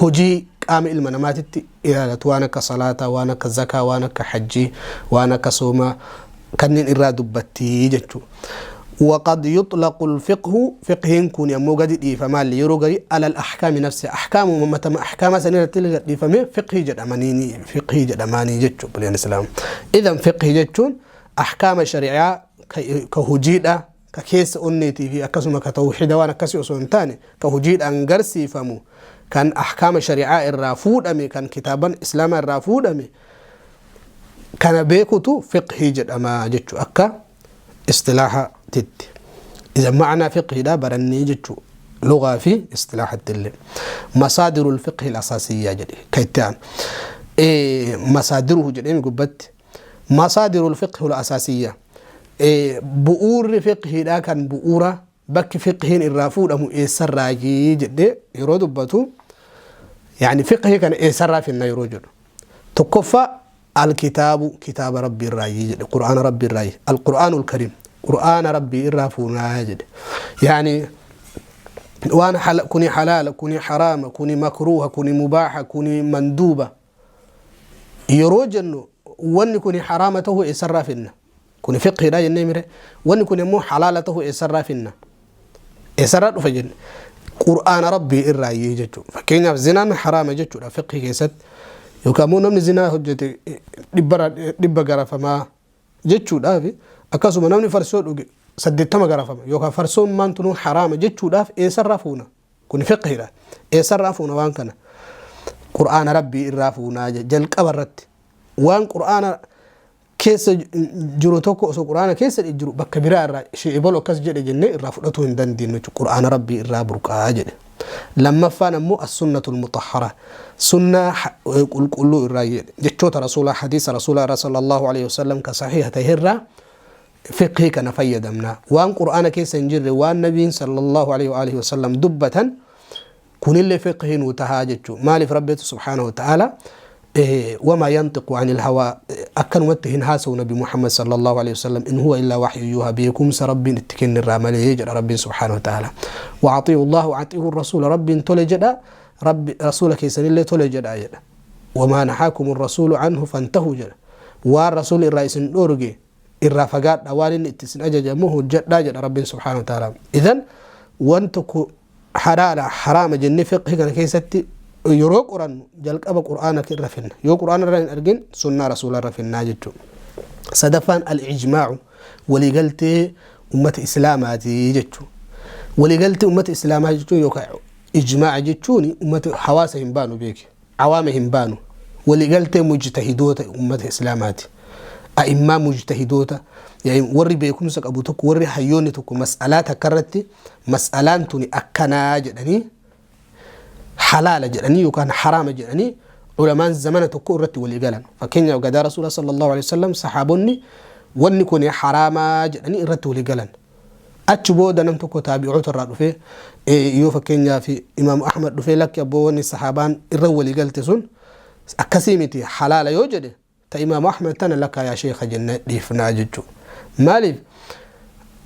S1: hojii qaama ilma namaatitti ilaalatu, waan akka salaataa, waan akka zakaa, waan akka hajjii, waan akka soomaa, kanneen irraa dubbattii jechuudha. وقد يطلق الفقه، فقهين كون يمو قد ديفما اللي يرو غري على الأحكام نفسها، أحكام متى أحكام سنة ديفما فقه جدماني، فقه جدماني جتشو بلين الإسلام. إذا فقه جتشون أحكام شريعة كهجيدة ككيس أنيتي في أكسما كتوحيد وانا كسي أصول تاني كهجيد أنقرسي فمو كان أحكام شريعة الرافود أمي كان كتابا إسلام الرافود أمي كان بيكوتو فقه جدما جتشو أكا اصطلاح تت. إذا معنى فقه ده برني جتشو لغة في اصطلاح التل. مصادر الفقه الأساسية جدي كيتان إيه مصادره جدي قبت مصادر الفقه الأساسية إيه بؤور فقه ده كان بؤورة بك فقه الرافود أمو إيه سراجي جدي يرود بتو، يعني فقه كان إيه سرا في النيروجل. تكفى الكتاب، كتاب ربي الراي، قرآن ربي الراي، القرآن الكريم، قرآن ربي الرافونا جد. يعني وانا كوني حلال، كوني حرام، كوني مكروه، كوني مباحة، كوني مندوبة يروج انه وان كوني حرامته يسرى كوني فقه لا ينمره، وان كوني مو حلالته يسرى فينا يسرى فجن قرآن ربي الرأي جتو. فكينا زنا حرام جتو فقه كيست yookaan namni zinaa hojjete 100 garafamaa jechuudhaaf, akkasuma namni farsoo dhuge 80 garafama yookaan farsoon maantunuu haraama jechuudhaaf eessarraa fuuna? Kun fiqhiidha. Eessarraa fuuna waan kana? Qur'aana rabbii irraa fuunaa. Jalqaba irratti waan qur'aana keessa jiru tokko osoo qur'aana keessa jiru bakka biraa irraa ishee ebolu akkas jedhe jennee irraa fudhatuu hin dandeenyu jechuudha. Qur'aana rabbii irraa burqaa jedhe. Lammaffaan ammoo as-sunnatul mutahhara, sunnaa qulqulluu irraa jedhe. Jechoota rasuulaa, hadiisa rasuulaa irraa sallallahu alaihi wasallam ka sahiha ta'e irraa fiqhii kana fayyadamna. Waan qur'aana keessa hin jirre, waan nabiin sallallahu alaihi wasallam dubbatan kunillee fiqhii nuu tahaa jechuu. Maaliif? Rabbitu subhaanahu wa ta'ala وما ينطق عن الهوى، أكن هن هاسو نبي محمد صلى الله عليه وسلم، إن هو إلا وحي يوحى، بكم رب اتكن الرامل يجر رب سبحانه وتعالى. وأطيعوا الله وأطيعوا الرسول، رب تولجدا، رب رسولك يسن اللي تولجدا جدا. وما نهاكم الرسول عنه فانتهوا جدا. والرسول الرئيس أورجي الرافقات أوالين اتسن أجج مه جدا جدا رب سبحانه وتعالى. إذن وانتكو حلال حرام جن فقه كان كيستي yeroo qorannu jalqaba qur'aana irra finna. Yoo qur'aana irra hin argin sunnaa rasuula irra finnaa jechuudha. Sadaffaan al-ijmaa'u, waliigaltee ummata islaamaati jechuudha. Waliigaltee ummata islaamaa jechuun yookaan ijmaa'a jechuun ummata hawaasa hin baanu beeke, awaama hin baanu, waliigaltee mujtahidoota ummata islaamaati. A'immaa mujtahidoota, warri beekumsa qabu tokko, warri hayyoonni tokko mas'alaa takka irratti mas'alaan tuni akkanaa jedhanii. Halaala jedhanii yookaan haraama jedhanii ulamaan zamana tokko irratti walii galan. Fakkeenyaaf, gadaa Rasuula sallallahu alaihi wasallam sahaabonni wanni kun haraamaa jedhanii irratti walii galan. Achi booda nam tokko taabi'oota irraa dhufee, yoo fakkeenyaaf Imaam Ahmad dhufee, "Lakki abboo, wanni sahaabaan irra walii galte sun akkasii miti, halaala" yoo jedhe, ta Imaam Ahmad tana lakkaa yaa sheekha jenne dhiifnaa jechuudha. Maaliif?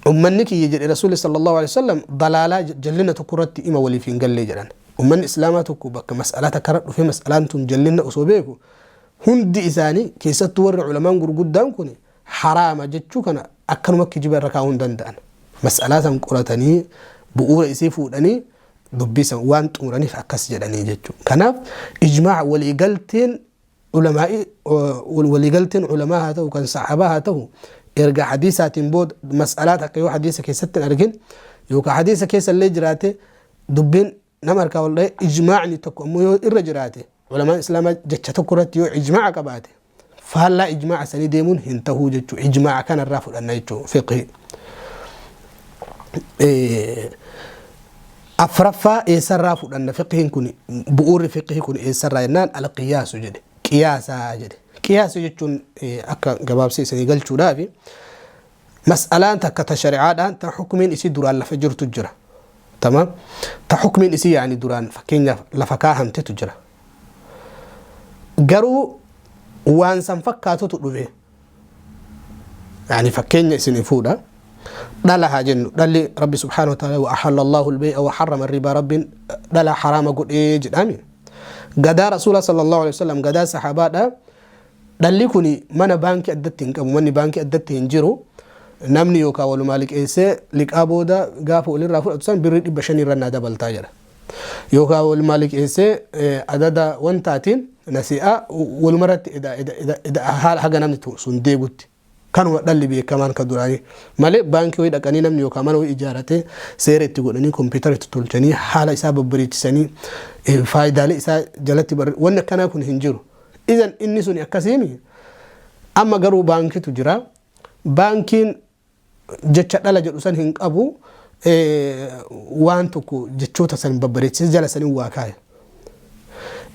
S1: Ummanni kiyya, jedhe Rasuulli sallallahu alaihi wasallam, dalaalaa, jallina tokko irratti ima waliif hin galle jedhan. Ummanni Islaamaa tokko bakka mas'alaa takka irra dhufee mas'alaan tun jallina osoo beeku, hundi isaanii, keessattuu warri ulamaan gurguddaan kun, haraama jechuu kana akkanuma kijiba irra kaa'uu hin danda'an. Mas'alaa san qoratanii bu'uura isii fuudhanii dubbii san waan xumuraniif akkas jedhanii jechuudha. Kanaaf ijmaa waliigalteen ulamaa'ii, waliigalteen ulamaa haa ta'u, kan saxaabaa haa ta'u, erga hadiisaatiin booda mas'alaa takka yoo hadiisa keessatti hin argin yookaan hadiisa keessa illee jiraate, dubbiin nama harkaa wal dha'e, ijmaacni tokko ammoo yoo irra jiraate, ulamaan Islaamaa jecha tokko irratti yoo ijmaaca qabaate, faallaa ijmaaca sanii deemuun hin tahuu jechuudha. Ijmaaca kanarraa fudhanna jechuudha fiqhii. Afraffaa, eessarraa fudhanna fiqhiin kun? Bu'uurri fiqhii kun eessarraa jennaan, alqiyaasu jedhe, qiyaasaa jedhe. Qiyaasa jechuun akka gabaabsee isanii galchuudhaafi, mas'alaan takka ta shari'aadhaan ta hukumiin isii duraan lafa jirtu jira. Tamaam, ta hukumiin isii yaani duraan fakkeenyaaf lafa kaahamtetu jira. Garuu waan san fakkaatutu dhufe. Yani fakkeenya isinii fuudha. Dhala haa jennu. Dhalli Rabbi subhaanahu wa ta'ala, wa ahalla Allahu al-bay'a wa harrama ar-riba, Rabbiin dhala haraama godhee jedhami. Gadaa Rasuula sallallahu alaihi wasallam, gadaa sahabaadha. Dhalli kun mana baankii addatti hin qabu. Manni baankii addatti hin jiru. Namni yookaan walumaa liqeessee, liqaa booda gaafa walirraa fudhatu san birrii 500 irra naa dabaltaa jedha. Yookaan walumaa liqeessee adada wantaatiin nasi'aa walumarratti haala haga namni sun deebutti. Kanuma dhalli beekamaan kan duraanii malee, baankii wayii dhaqanii namni yookaan mana wayii ijaaratee seera itti godhanii, kompiitara itti tolchanii, haala isaa babbareechisanii, faayidaalee isaa jalatti barre, wanni akkanaa kun hin jiru. Idan inni suni akkasiimi. Amma garuu baankitu jira. Baankiin jecha dhala jedhu san hin qabu. Waan tokko jechoota san babbareechisee jala sanii waa kaaya.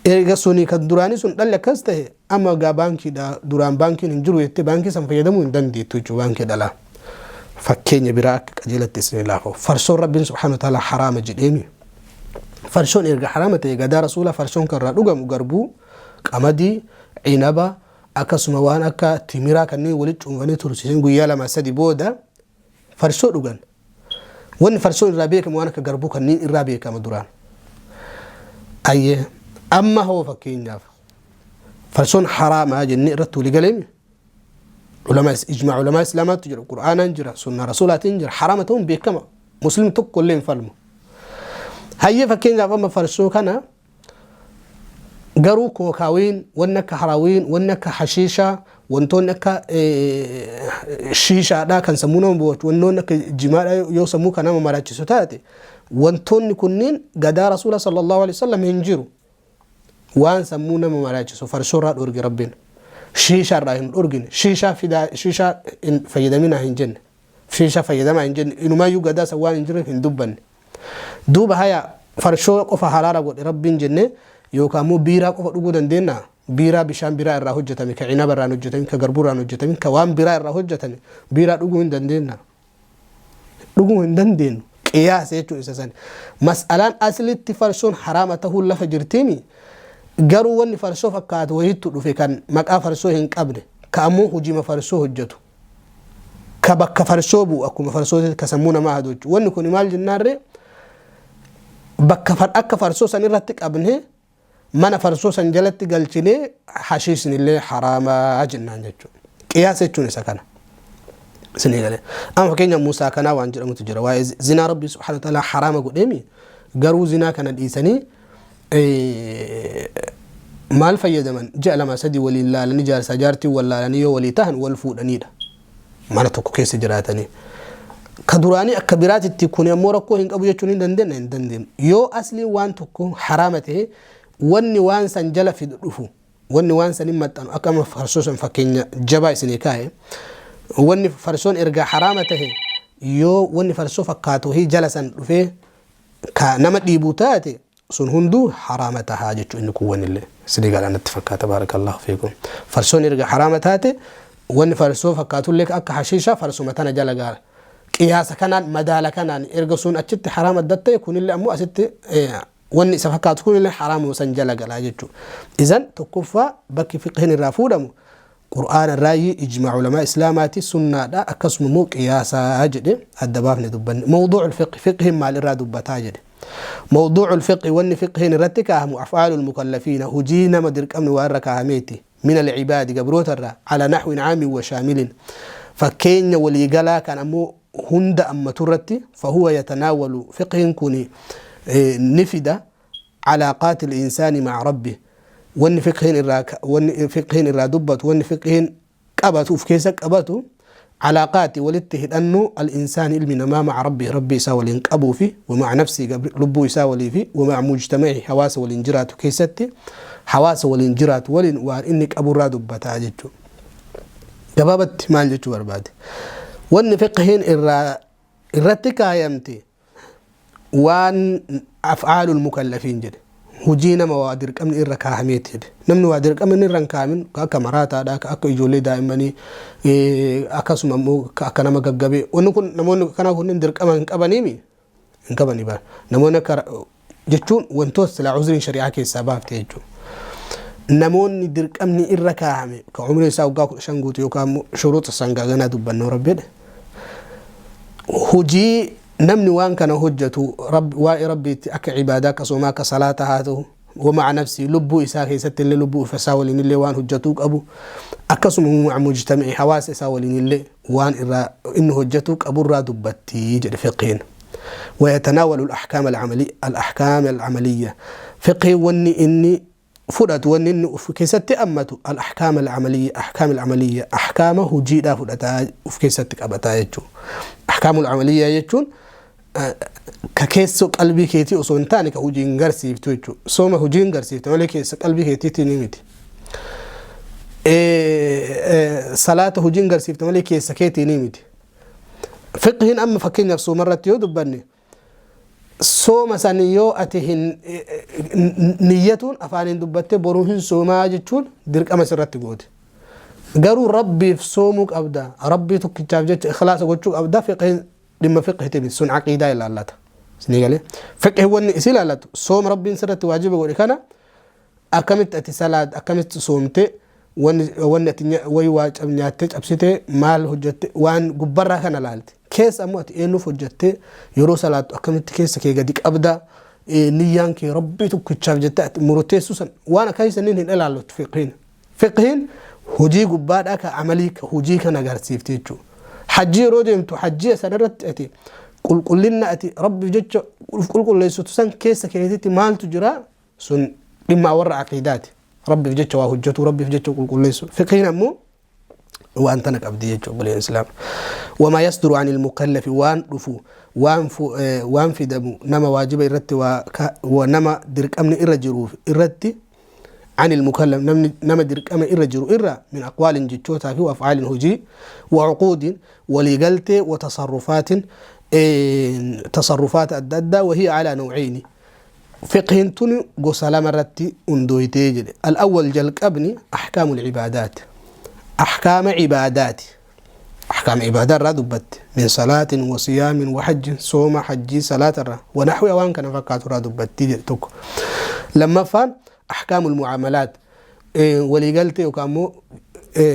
S1: Erga suni kan duraanii sun dhalli akkas ta'e, amma gaa baankiidha, duraan baankiin hin jiru jettee baankii san fayyadamuu hin dandeettu jechuudha, baankii dhalaa. Fakkeenya biraa akka qajeelatti isin laafa. Farsoon Rabbiin subhaanahu wa ta'ala haraama jedheemi. Farsoon erga haraama ta'e, gadaa Rasuula farsoon kan irraa dhugamu garbuu, qamadii, cinaba, akkasuma waan akka timiraa kanneen walitti cuunfanii tursiisan, guyyaa 2 3 booda farsoo dhugan. Wanni farsoon irraa beekamu waan akka garbuu kanneen irraa beekama duraan. Ayyee, amma hoo fakkeenyaaf farsoon haraamaa jennee irratti walii galeemi. Ulamaa, ijmaa ulamaa Islaamaatu jira, Qur'aanaan jira, sunnaa Rasuulaatiin jira, haraama ta'uun beekama. Muslim tokko illee hin falmu. Hayyee, fakkeenyaaf amma farsoo kana garuu kookaawiin, wanni akka harawiin, wanni akka hashiishaa, wantoonni akka shiishaadhaa kan sammuu nama bohachu, wantoonni akka jimaadhaa yoo sammuu kan nama maraachisu taate, wantoonni kunniin gadaa Rasuula sallallahu alaihi wasallam hin jiru. Waan sammuu nama maraachisu farsoorraa dhorge Rabbiin. Shiishaarraa hin dhorgine. Shiishaa fidaa, shiishaa hin fayyadaminaa hin jenne. Shiishaa fayyadamaa hin jenne. Inumaayyuu gadaa san waan hin jirreef hin dubbanne. Duuba haya, farshoo qofa halaala godhe Rabbiin jenne, yookaan immoo biiraa qofa dhuguu dandeenya? Biiraa bishaan biraa irraa hojjetame, ka cinaba irraa hin hojjetamin, ka garbuu irraa hin hojjetamin, ka waan biraa irraa hojjetame biiraa dhuguu hin dandeenya? Dhuguu hin dandeenyu. Qiyaasa jechuun isa sani. Mas'alaan aslitti farsoon haraama ta'uun lafa jirtiimi. Garuu wanni farsoo fakkaatu wayittu dhufe, kan maqaa farsoo hin qabne, ka ammoo hujima farsoo hojjetu, ka bakka farsoo bu'u, akkuma farsoo ka sammuu namaa hadochu. Wanni kun maal jennaarree? Bakka akka farsoo san irratti qabne, mana farsoo san jalatti galchinee, hashiisni illee haraamaa jennaan jechuudha. Qiyaasa jechuun isa kana. Isin eegale. Amma fakkeenya Muusaa kanaa waan jedhamutu jira. Waa'ee zinaa Rabbi subhaanahu wa ta'ala haraama godheemi, garuu zinaa kana dhiisanii maal fayyadaman? Ji'a 2 3 waliin laalanii, jaarsaa jaartii wal laalanii, yoo walii tahan wal fuudhaniidha. Mana tokko keessa jiraatanii. Ka duraanii akka biraatitti kun ammoo rakkoo hin qabu jechuun hin dandeenye, hin dandeenyu. Yoo asliin waan tokko haraama ta'e, wanni waan san jala fidu dhufu, wanni waan san hin maxxanu, akka amma farsoo san fakkeenya jabaa isinii kaa'e, wanni farsoon erga haraama ta'e, yoo wanni farsoo fakkaatu wahii jala san dhufee ka nama dhiibu taate Sun hunduu haraama tahaa jechuu. Inni kuwwanillee sidii galanatti fakkaata. Baarakallahu fiikum. Farsoon erga haraama taate, wanni farsoo fakkaatullee akka hashiishaa farsuma tana jala gaara. Qiyaasa kanaan, madaala kanaan, erga sun achitti haraama adda ta'e, kunillee ammoo asitti wanni isa fakkaatu kunillee haraamuma san jala galaa jechuudha. Izan tokkoffaa bakki fiqhiin irraa fuudhamu qur'aana irraayi, ijmaa ulamaa islaamaati, sunnaadha, akkasuma immoo qiyaasaa jedhe adda baafne dubbanne. Mawduucu fiqhi, fiqhiin maal irraa dubbataa jedhe. Mawduucu fiqhi, wanni fiqhiin irratti kaahamu, af'aalu lmukallafiina, hujii nama dirqamni waa irra kaahameeti, min alcibaadi, gabroota irraa, ala naxwin caamin wa shaamilin, fakkeenya waliigalaa kan ammoo hunda ammatu irratti. Fahuwa yatanaawalu, fiqhiin kun ni fida, علاقات الإنسان مع ربه. wanni fiqhiin irraa dubbatu, wanni fiqhiin qabatu, uf keessa qabatu, علاقات walitti hidhannu, الإنسان ilmi namaa, مع ربه rabbii isaa waliin qabuu fi, ومع نفسه lubbuu isaa walii fi, ومع مجتمعه hawaasa waliin jiraatu keessatti, hawaasa waliin jiraatu waliin waan inni qaburraa dubbataa jechuudha. Gabaabatti maal jechuu barbaade? Wanni fiqhiin irratti kaayamte waan أفعال المكلفين jedhe, hujii nama waa dirqamni irra kaahameeti jedhe. Namni waa dirqamni irra hin kaahamin, akka maraataadha, akka ijoollee daa'immanii, akkasuma immoo akka nama gaggabee, wanni kun namoonni kana kunneen dirqama hin qabaniimi, hin qabanii bara. Namoonni akka jechuun wantoota silaa uzriin shari'aa keessaa baafte jechuudha. Namoonni dirqamni irra kaahame, ka umriin isaa waggaa 15 guutu yookaan immoo shuruuxa sangaa ganaa dubbannoo rabbiidha. Hujii namni waan kana hojjetu waa'ee rabbiitti, akka cibaadaa, akka soomaa, akka salaata haa ta'u, ومع نفسه lubbuu isaa keessatti illee, lubbuu isaa waliin illee waan hojjetuu qabu, akkasuma مع مجتمعه hawaasa isaa waliin illee waan irraa inni hojjetuu qaburraa dubbattii jedhe fiqhiin. ويتناول الأحكام العملية، الأحكام العملية، فقه wanni inni fudhatu, wanni inni uf keessatti ammatu, الأحكام العملية، أحكام العملية, ahkaama hojiidhaa fudhataa, uf keessatti qabataa jechuudha. أحكام العملية jechuun ka keessa qalbii keetii osoo hin taane ka hojii hin garsiiftu jechuudha. Sooma hojii hin garsiiftu malee keessa qalbii keetiitti ni miti. Salaata hojii hin garsiiftu malee keessa keetii ni miti. Fiqhiin amma fakkeenyaaf sooma irratti yoo dubbanne, sooma san yoo ati hin niyyatuun afaaniin dubbattee boruu hin soomaa jechuun dirqama sirratti goote. Garuu rabbiif soomuu qabda. Rabbii tokkichaaf jecha ikhlaasa gochuu qabda. Fiqhiin dhimma fiqhiti miti, sun aqiidaa ilaallata. Isinii galee? Fiqhi wanni isi ilaallatu sooma rabbiin sirratti waajiba godhe kana akkamitti ati salaat, akkamitti soomte, wanni ati wayi waa nyaattee cabsitee maal hojjette, waan gubbarraa kana laalte. Keessa ammoo ati eenyuuf hojjette, yeroo salaattu akkamitti keessa kee gadi qabda, niyyaan kee rabbii tokkichaaf jettee ati murteessuu san, waan akkasii saniin hin ilaallatu fiqhiin. Fiqhiin hojii gubbaadhaa ka amalii, ka hojii kana agarsiifte jechuudha. Hajjii yeroo deemtu, hajjii sanarratti ati qulqullina ati rabbiif jecha qulqulleessitu san keessa keetitti maaltu jira, sun dhimma warra aqiidaati. Rabbiif jecha waa hojjetu, rabbiif jecha qulqulleessu. Fiqhiin ammoo waan tana qabdi jechuudha, obboleen islaam. وما يصدر عن المكلف, waan dhufu, waan fidamu nama waajiba irratti waa nama dirqamni irra jiruuf irratti, عن المكلف nama dirqama irra jiru irra, من أقوال jechootaa fi, وأفعال hojii, وعقود waliigaltee, وتصرفات tasarrufaata adda addaa. وهي على نوعين, fiqhiin tun gosa lama irratti hundooytee jedhe. الأول jalqabni أحكام العبادات, أحكام عبادات, أحكام عبادات irraa dubbatte, من صلاة وصيام وحج, sooma, hajjii, salaata irraa, ونحو waan kana fakkaatu irraa dubbatti jedhe tokko. Lammaffaan أحكام المعاملات, waliigaltee yookaan immoo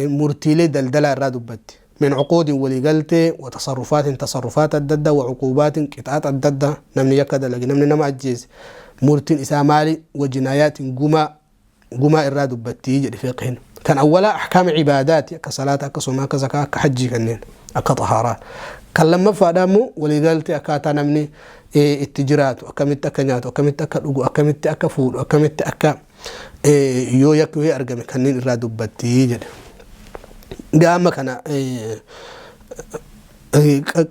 S1: murtiilee daldalaa irraa dubbatti, من عقود waliigaltee, وتصرفات tasarrufaat adda addaa, وعقوبات qixaaxa adda addaa, namni yakka dalage, namni nama ajjeese murtiin isaa maali, وجنايات gumaa irraa dubbattii jedhe fiqhiin. Kan awwalaa أحكام عبادات, akka salaata, akka soomaa, akka zakaa, akka hajjii, kanneen akka xahaaraa. Kan lammaffaadha immoo waliigaltee akkaataa namni itti jiraatu, akkamitti akka nyaatu, akkamitti akka dhugu, akkamitti akka fuudhu, akkamitti akka yoo yakki yoo argame, kanneen irraa dubbattii jedhe. Gaama kana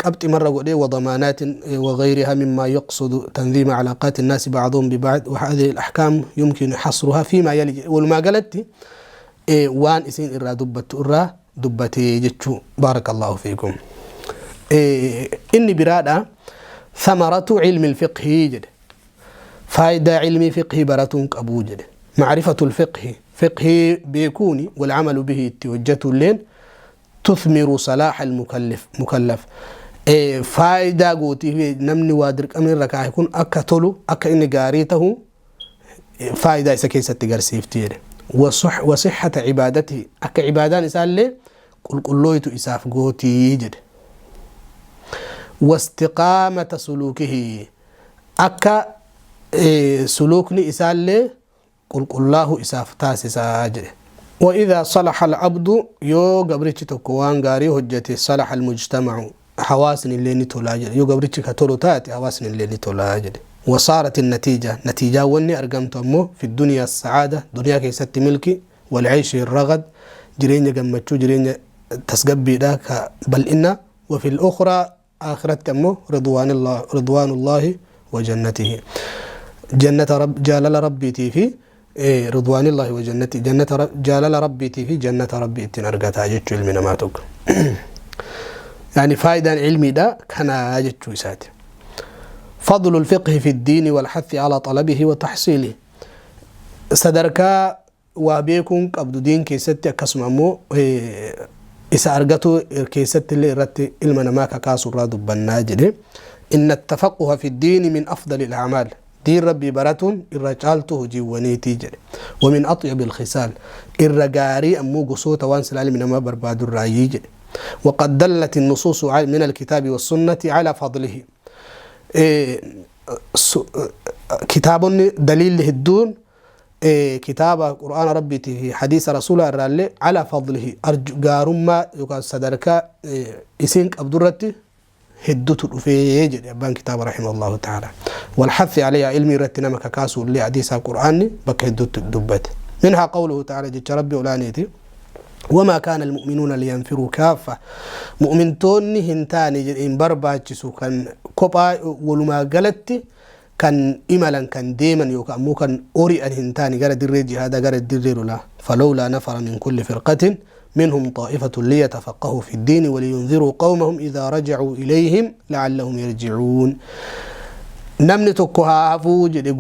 S1: qabxi marra godhee, وضمانات وغيرها مما يقصد تنظيم علاقات الناس بعضهم ببعض. وهذه الأحكام يمكن حصرها فيما يلي. Walumaa galatti waan isin irraa dubbattu irraa dubbatee jechuu. بارك الله فيكم. Inni biraadha ثمرة علم الفقه jedhe. Faayidaa cilmii fiqhii baratuun qabuu jedhe. Macrifatu lfiqhi, fiqhii beekuuni, walcamalu bihi, itti hojjatuulleen, tuthmiru salaaxa almukallif mukallaf, faayidaa gootii namni waa dirqamni irra kaahe kun akka tolu, akka inni gaarii tahu faayidaa isa keessatti garsiifti jedhe. Wasixata cibaadatihi, akka cibaadaan isaallee qulqullooytu isaaf gootii jedhe. Wastiqaamata suluukihi, akka suluukni isaallee qulqullaahu isaaf taasisaa jedhe. وإذا صلح العبد، yoo gabrichi tokko waan gaarii hojjete، صلح المجتمع، hawaasni illee ni tolaa jedhe. Yoo gabrichi ka tolu taate, hawaasni illee ni tolaa jedhe. وصارت النتيجة، نتيجة wanni argamtu ammoo، في الدنيا السعادة، دنيا keessatti milki، والعيش الرغد، jireenya gammachuu, jireenya tasgabbiidha ka bal'ina، وفي الأخرى، آخرت ammoo، رضوان الله، رضوان الله وجنته، جنة رب، جالل ربيتي في رضوان الله وجنته، جنة رب، جالل ربيتي في جنة ربي ittiin argataa jechuu ilmi namaa tokko. Yani faayidaan cilmiidha kanaa jechuu isaati. فضل الفقه في الدين والحث على طلبه وتحصيله، sadarkaa waa beekuun qabdu diin keessatti, akkasuma ammoo isa argatu keessatti illee irratti ilma namaa kakaasu irraa dubbannaa jedhe. إن التفقه في الدين من أفضل الأعمال، diin rabbii baratuun irra caaltu hojiiwwaniitii jedhe. ومن أطيب الخصال، irra gaarii ammoo gosoota waan silaa ilmi namaa barbaadu irraayyii jedhe. وقد دلت النصوص من الكتاب والسنة على فضله، kitaabonni daliilli hedduun kitaaba qur'aana rabbiitii fi hadiisa rasuula irraallee على فضله، gaarummaa yookaan sadarkaa isiin qabdu irratti hedduutu dhufee jedhe abbaan kitaaba رحمه الله تعالى. والحث عليها، ilmi irratti nama kakaasu illee hadiisa qur'aanni bakka hedduutti dubbate. منها قوله تعالى، jecha rabbi olaaniiti: وما كان المؤمنون لينفروا كافة، mu'mintoonni hin taane jedhe, hin barbaachisu kan kophaa walumaa galatti kan imalan, kan deeman yookaan ammoo kan ori'an hin taane gara dirree jihaadaa, gara dirree lolaa. فلولا نفر من كل فرقة منهم طائفة ليتفقهوا في الدين ولينذروا قومهم إذا رجعوا إليهم لعلهم يرجعون. Namni tokko haa hafuu jedhe,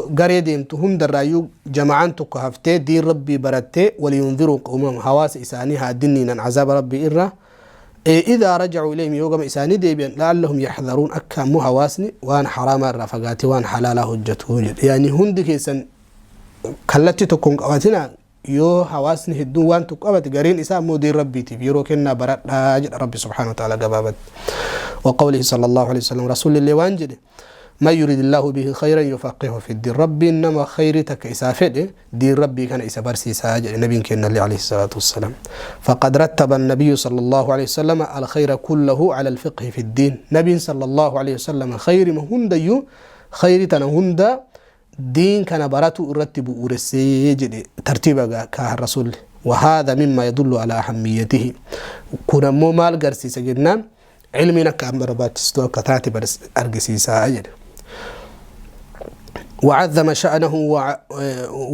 S1: garee deemtu hundarraayyuu jama'aan tokko haftee diin rabbii barattee، ولينذروا قومهم، hawaasa isaanii haa dinniinan cazaaba rabbii irra، إذا رجعوا إليهم، yoo gama isaanii deebi'an، لعلهم يحذرون، akka ammoo hawaasni waan haraamaa irraa fagaatee waan halaalaa hojjetu jedhe. Yani hundi keessan kallattii tokkoon qabatinaa, yoo hawaasni hedduun waan tokko qabate, gariin isaa ammoo diin rabbiitiif yeroo kennaa baradhaa jedha rabbi سبحانه وتعالى gabaabatti. وقوله صلى الله عليه وسلم، رسول الله waan jedhe: من يرد الله به خيرا يفقهه في الدين، ربي nama khayrii takka isaa fedhe diin rabbii kana isa barsiisaa jedhe nabiin keenya عليه الصلاة والسلام. فقد رتب النبي صلى الله عليه وسلم الخير كله على الفقه في الدين. نبي صلى الله عليه وسلم khayr hundayyuu, khayri tana hunda diin kana baratu irratti bu'uuressee jedhe, tartiiba kaa rasuulli. وهذا مما يدل على أهميته، kun ammoo maal garsiisa jennaan, cilmiin akka barbaachistu akka taate argisiisaa jedhe. وعظم شأنه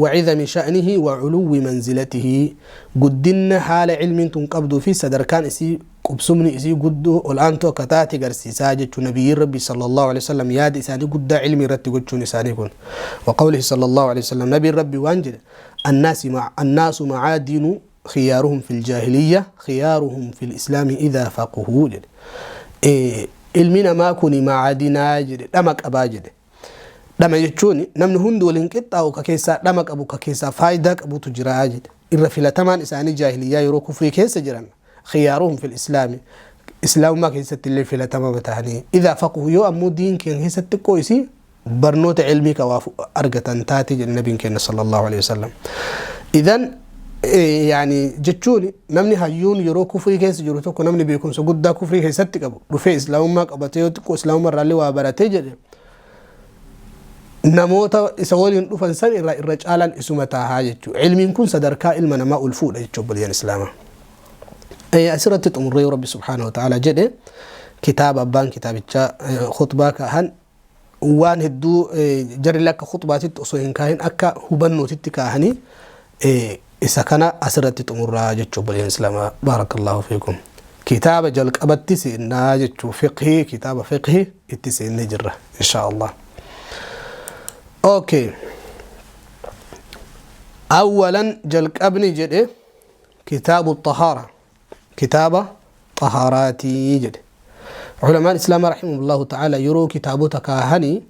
S1: وعظم شأنه وعلو منزلته، guddinna haala cilmiin tun qabduu fi sadarkaan isii, qubsumni isii guddoo ol'aantoo akka taate garsiisaa jechuu nabiyyiin rabbi صلى الله عليه وسلم yaada isaanii guddaa cilmii irratti gochuun isaanii kun. وقوله صلى الله عليه وسلم، nabiin rabbi waan jedhe: الناس مع الناس معادن، خيارهم في الجاهلية خيارهم في الإسلام إذا فقهوا jedhe. Ilmi namaa kun macaadinaa jedhe, dhama qabaa jedhe. Dhama jechuun namni hundi waliin qixxaa'u, ka keessaa dhama qabu, ka keessaa faayidaa qabutu jira jedhe. Irra filatamaan isaanii jaahiliyyaa, yeroo kufrii keessa jiran، خيارهم في الإسلام، islaamummaa keessatti illee filatama ta'anii، إذا فقهوا، yoo ammoo diin keenya keessatti xiqqoo isii barnoota cilmii qabaaf argatan taate jedhe nabiin keenya صلى الله عليه وسلم. إذن yani jechuun namni hayyuun yeroo kufrii keessa jiru tokko, namni beekumsa guddaa kufrii keessatti qabu dhufee islaamummaa qabatee, yoo xiqqoo islaamummaa irraallee waa baratee jedhe, namoota isa waliin dhufan san irra irra caalaan isuma taahaa jechuudha. Cilmiin kun sadarkaa ilma namaa ol fuudha jechuudha obboleeyyan islaamaa. Asirratti xumurree, rabbi سبحانه وتعالى jedhe, kitaaba abbaan kitaabichaa khutbaa kaahan waan hedduu jarri akka khutbaatitti osoo hin kaahin akka hubannootitti kaahanii, isa kana asirratti xumurraa jechuu obboleeyyan islaamaa. بارك الله فيكم. Kitaaba jalqabatti seennaa jechuu, fiqhii, kitaaba fiqhii itti seennee jirra إن شاء الله. Okay. Awwalan jalqabni jedhe kitaabu xahaara, kitaaba xahaaraatii jedhe. Culamaan islaamaa rahimahullahu ta'ala yeroo kitaabota kaahanii,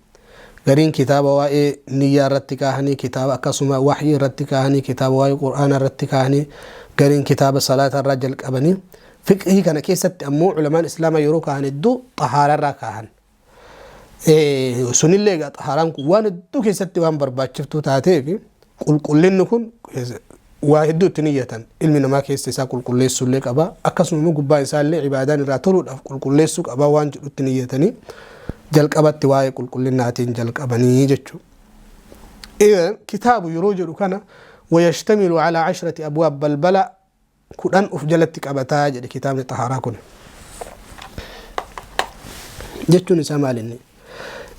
S1: gariin kitaaba waa'ee niyyaa irratti kaahanii, kitaaba akkasuma waxyii irratti kaahanii, kitaaba waa'ee qur'aana irratti kaahanii, gariin kitaaba salaata irraa jalqabanii, fiqhii kana keessatti ammoo culamaan islaamaa yeroo kaahan hedduu xahaara irraa kaahan. Sunillee egaa xahaaraan kun waan hedduu keessatti waan barbaachiftuu taateef, qulqullinni kun waa hedduu itti niyyatan. Ilmi namaa keessa isaa qulqulleessuullee qaba, akkasuma immoo gubbaa isaallee ibaadaan irraa toluudhaaf qulqulleessuu qaba waan jedhutti niyyatanii jalqabatti waa'ee qulqullinnaatiin jalqabanii jechuudha. Kitaabu yeroo jedhu kana ويشتمل على 10 أبواب, balbala 10 uf jalatti qabataa jedhe kitaabni xahaaraa kun. Jechuun isaa maal inni?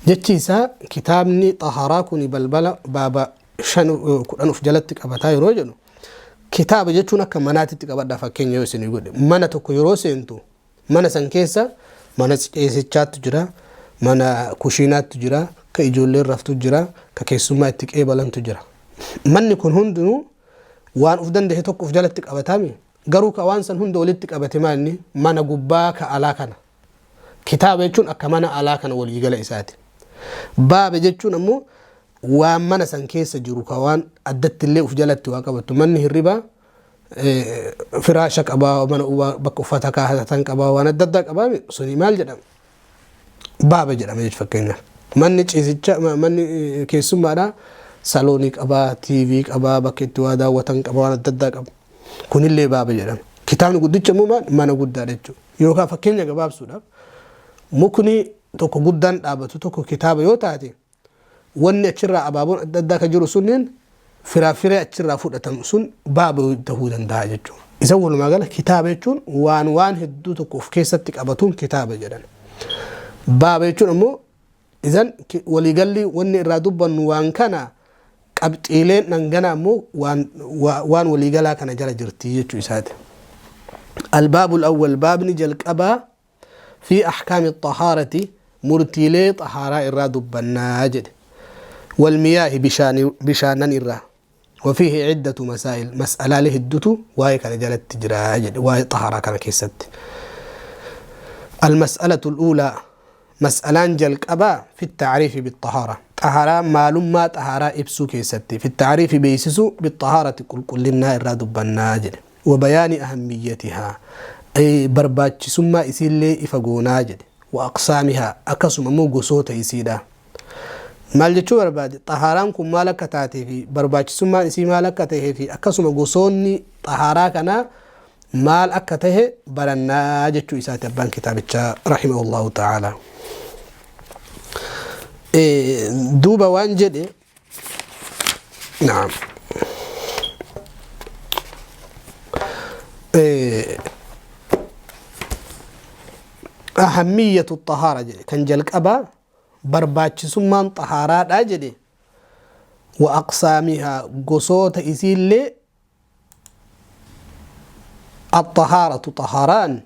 S1: Jechi isaa kitaabni xahaaraa kun balbala baaba 5, 10 uf jalatti qabataa yeroo jedhu, kitaaba jechuun akka manaatitti qabadhaa. Fakkeenya yoo isinii godhe, mana tokko yeroo seentu mana san keessa mana ciisichaattu jira, mana kushiinaattu jira, ka ijoolleen raftu jira, ka keessummaa itti qeebalantu jira. Manni kun hundinuu waan uf danda'e tokko uf jalatti qabataami. Garuu ka waan san hunda walitti qabate maalni? Mana gubbaa ka alaa kana. Kitaaba jechuun akka mana alaa kana waliigala isaati. Baaba jechuun ammoo waan mana san keessa jiru, ka waan addatti illee uf jalatti waa qabattu. Manni hirribaa firaasha qabaa, mana bakka uffata kaahatan qabaa, waan adda addaa qabaa. Suni maal jedhama? Baaba jedhama jechuudha. Fakkeenyaaf manni ciisicha, manni keessummaadhaa saloonii qabaa, TV qabaa, bakka itti waa daawwatan qabaa, waan adda addaa qaba. Kunillee baaba jedhama. Kitaabni guddicha immoo maal? Mana guddaadha jechuudha. Yookaan fakkeenya gabaabsuudhaaf, mukni tokko guddaan dhaabatu tokko kitaaba yoo taate, wanni achirraa abaaboon adda addaa kan jiru sunniin firaafiree achirraa fudhatamu sun baaba ta'uu danda'a jechuudha. Isa walumaa gala kitaaba jechuun waan hedduu tokko of keessatti qabatuun kitaaba jedhan. Baaba jechuun ammoo isan waliigalli wanni irraa dubbannu waan kana, qabxiileen dhangana ammoo waan waliigalaa kana jala jirti jechuu isaati. الباب الأول, baabni jalqabaa, في أحكام الطهارة, murtiilee xahaaraa irraa dubbannaa jedhe, والمياه, bishaanan irraa. وفيه عدة مسائل, مسألة hedduutu waa'ee kana jalatti jira jedhe, waa'ee xahaaraa kana keessatti. المسألة الأولى, مسألان jalqabaa, في التعريف بالطهارة, طهارة maalummaa طهارة ibsuu keessatti, في التعريف beeksisuu, بالطهارة qulqullinnaa irraa dubbannaa jedhe, وبيان أهميتها, ay barbaachisummaa isiillee ifa goonaa jedhe, وأقسامها, akkasuma immoo gosoota isiidha. Maal jechuu barbaade? Xahaaraan kun maal akka taatee fi barbaachisummaan isii maal akka tahee fi akkasuma gosoonni xahaaraa kanaa maal akka tahe barannaa jechuu isaati abbaan kitaabichaa رحمه الله تعالى. Duuba waan jedhe, نعم, أهمية الطهارة jedhe. Kan jalqabaa barbaachisummaan xahaaraadha jedhe, وأقسامها, gosoota isiillee. الطهارة طهاران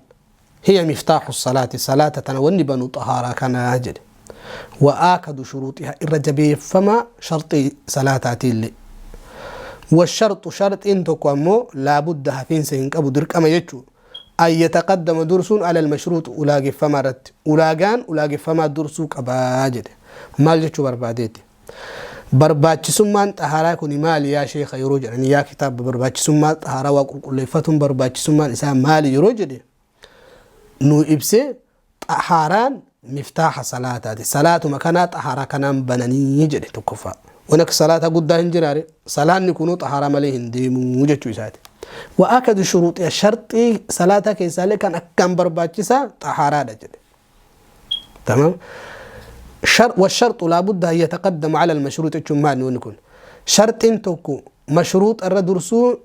S1: هي مفتاح الصلاة, صلاة تنوني بنو طهارة كان جد, وآكد شروطها, الرجبي فما شرط صلاة اللي. والشرط شرط إن تقومو لا بد هفين سينك أبو درك أما يجو أن يتقدم درس على المشروط, أولاقي فما رت أولاقان أولاقي فما درسوك أباجد. maal jechuu barbaadeeti? Barbaachisummaan xahaaraa kun maali yaa sheeka yeroo jedhan, yaa kitaaba, barbaachisummaa xahaaraa, waa qulqulleeffatuun barbaachisummaan isaa maali yeroo jedhe, nu ibsee xahaaraan miftaaxa salaataati, salaatuma kanaa xahaaraa kanaan bananii jedhe. Tokkoffaa, waan akka salaataa guddaa hin jiraare, salaanni kunuu xahaaraa malee hin deemuu jechuu isaati. وآكد شروطها, sharxii salaataa keessaallee kan akkaan barbaachisaa xahaaraadha jedhe. تمام. والشرط لا بد أن يتقدم على المشروط jechuun maal wanni kun? Sharxiin tokko mashruuxa irra dursuu,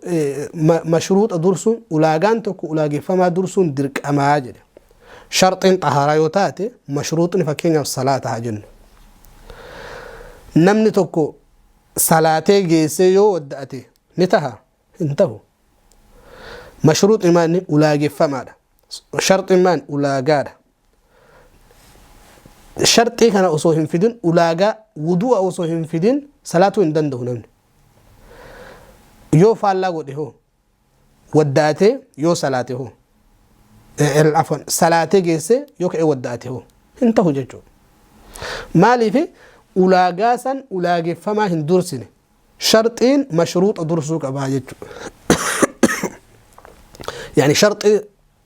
S1: mashruuxa dursuun, ulaagaan tokko ulaageffamaa dursuun dirqamaa jedhe. Sharxiin xahaaraa yoo taate, mashruuxni fakkeenyaaf salaata haa jennu. Namni tokko salaatee geessee yoo wadda'ate ni taha? Hin tahu. Mashruuxni maali? Ulaageffamaadha. Sharxiin maali? Ulaagaadha. Sharxii kana osoo hin fidin, ulaagaa wudu'a osoo hin fidin salaatuu hin danda'u namni. Yoo faallaa godhe hoo, waddaatee yoo salaate hoo, afwan, salaatee geesse yoo ka'ee waddaate hoo, hin tahu jechuudha. Maaliif? Ulaagaa san ulaageffamaa hin dursine. Sharxiin mashruuxa dursuu qabaa jechuudha. Yani sharxii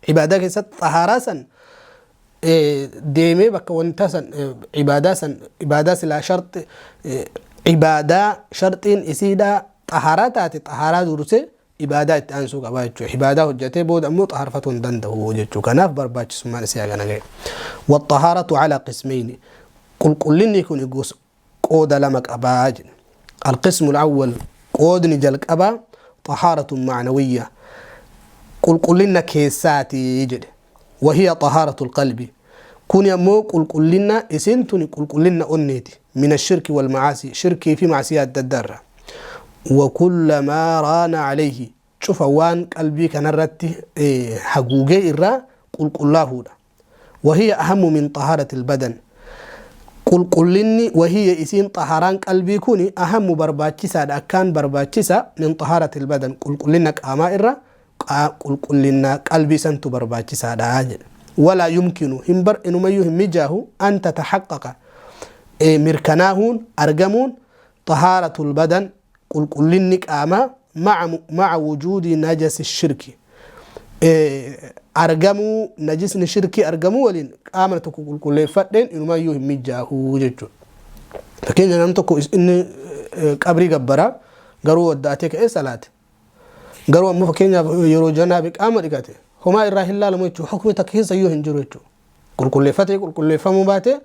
S1: ibaadaa keessatti xahaaraa san deemee bakka wanta san ibaadaa san, ibaadaa silaa sharxi ibaadaa sharxiin isiidhaa xahaaraa taate, xahaaraa dursee ibaadaa itti aansuu qabaa jechuudha. Ibaadaa hojjetee booda ammoo xahaarfatuu hin danda'u jechuudha. Kanaaf barbaachisummaan isii hagana ga'e. والطهارة على قسمين, qulqullinni kun gosa qooda lama qabaa jedhe. القسم الأول, qoodni jalqabaa, طهارة معنوية, qulqullina keessaatii jedhe. وهي طهارة القلب, kun ammoo qulqullina isin tuni qulqullina onneeti, من الشرك والمعاصي, shirkii fi macsiyaa adda addaa irraa, وكل ما ران عليه, cufa waan qalbii kanarratti haguugee irraa qulqullaahuudha. وهي أهم من طهارة البدن, qulqullinni وهي isiin xahaaraan qalbii kun أهم barbaachisaadha, akkaan barbaachisa, من طهارة البدن, qulqullina qaamaa irra qulqullina qalbii santu barbaachisaadha jedhe. ولا يمكن hin bar inumayyuu hin mijaahu, أن تتحقق mirkanaahuun argamuun, طهارة البدن qulqullinni qaamaa, مع وجود نجس الشرك, argamuu najisni shirkii argamuu waliin qaama tokko qulqulleeffadheen inumayyuu hin mijaahuu jechuudha. Fakkeenya, namni tokko inni qabrii gabbaraa garuu waddaatee ka'ee salaate. Garuu ammoo fakkeenyaaf yeroo janaabi qaama dhiqate, homaa irraa hin laalamu jechuudha. Hukmi takka keessa iyyuu hin jiru jechuudha. Qulqulleeffatee qulqulleeffamuu baate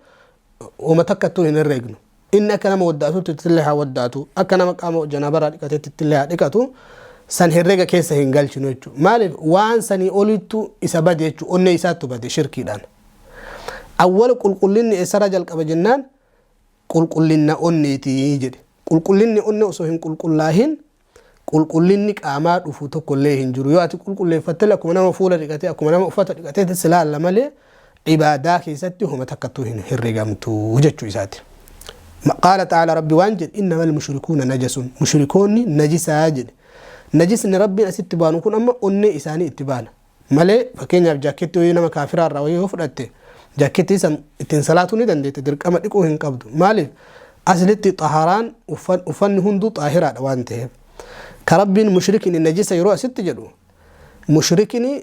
S1: homa takkattuu hin herreegnu. Inni akka nama waddaatutti ittillee haa waddaatu, akka nama qaama janaabarraa dhiqateetti ittillee haa dhiqatu, san herrega keessa hin galchinu jechuudha. Maaliif? Waan sanii olittu isa bade jechuudha. Onnee isaattu bade shirkiidhaan. Awwala qulqullinni eessarraa jalqaba jennaan, qulqullina onneetii jedhe. Qulqullinni onnee osoo hin qulqullaahin qulqullinni qaamaa dhufu tokkollee hin jiru. Yoo ati qulqulleeffatte, akkuma nama fuula dhiqatee, akkuma nama uffata dhiqatee silaalla malee, ibaadaa keessatti homa takkattuu hin herregamtu jechuu isaati. قال تعالى, rabbi waan jedhe, إنما المشركون نجس, mushrikoonni najisaa jedhe. Najisni rabbiin asitti baanu kun amma onnee isaanii itti baana malee, fakkeenyaaf jaakkeetti wayii nama kaafiraa irraa wayii yoo fudhatte, jaakkeettii san ittiin salaatuu ni dandeette, dirqama dhiquu hin qabdu. Maaliif? Aslitti xaharaan uffanni hunduu xaahiraadha waan ta'eef. Ka rabbiin mushrikni najisa yeroo asitti jedhu, mushrikni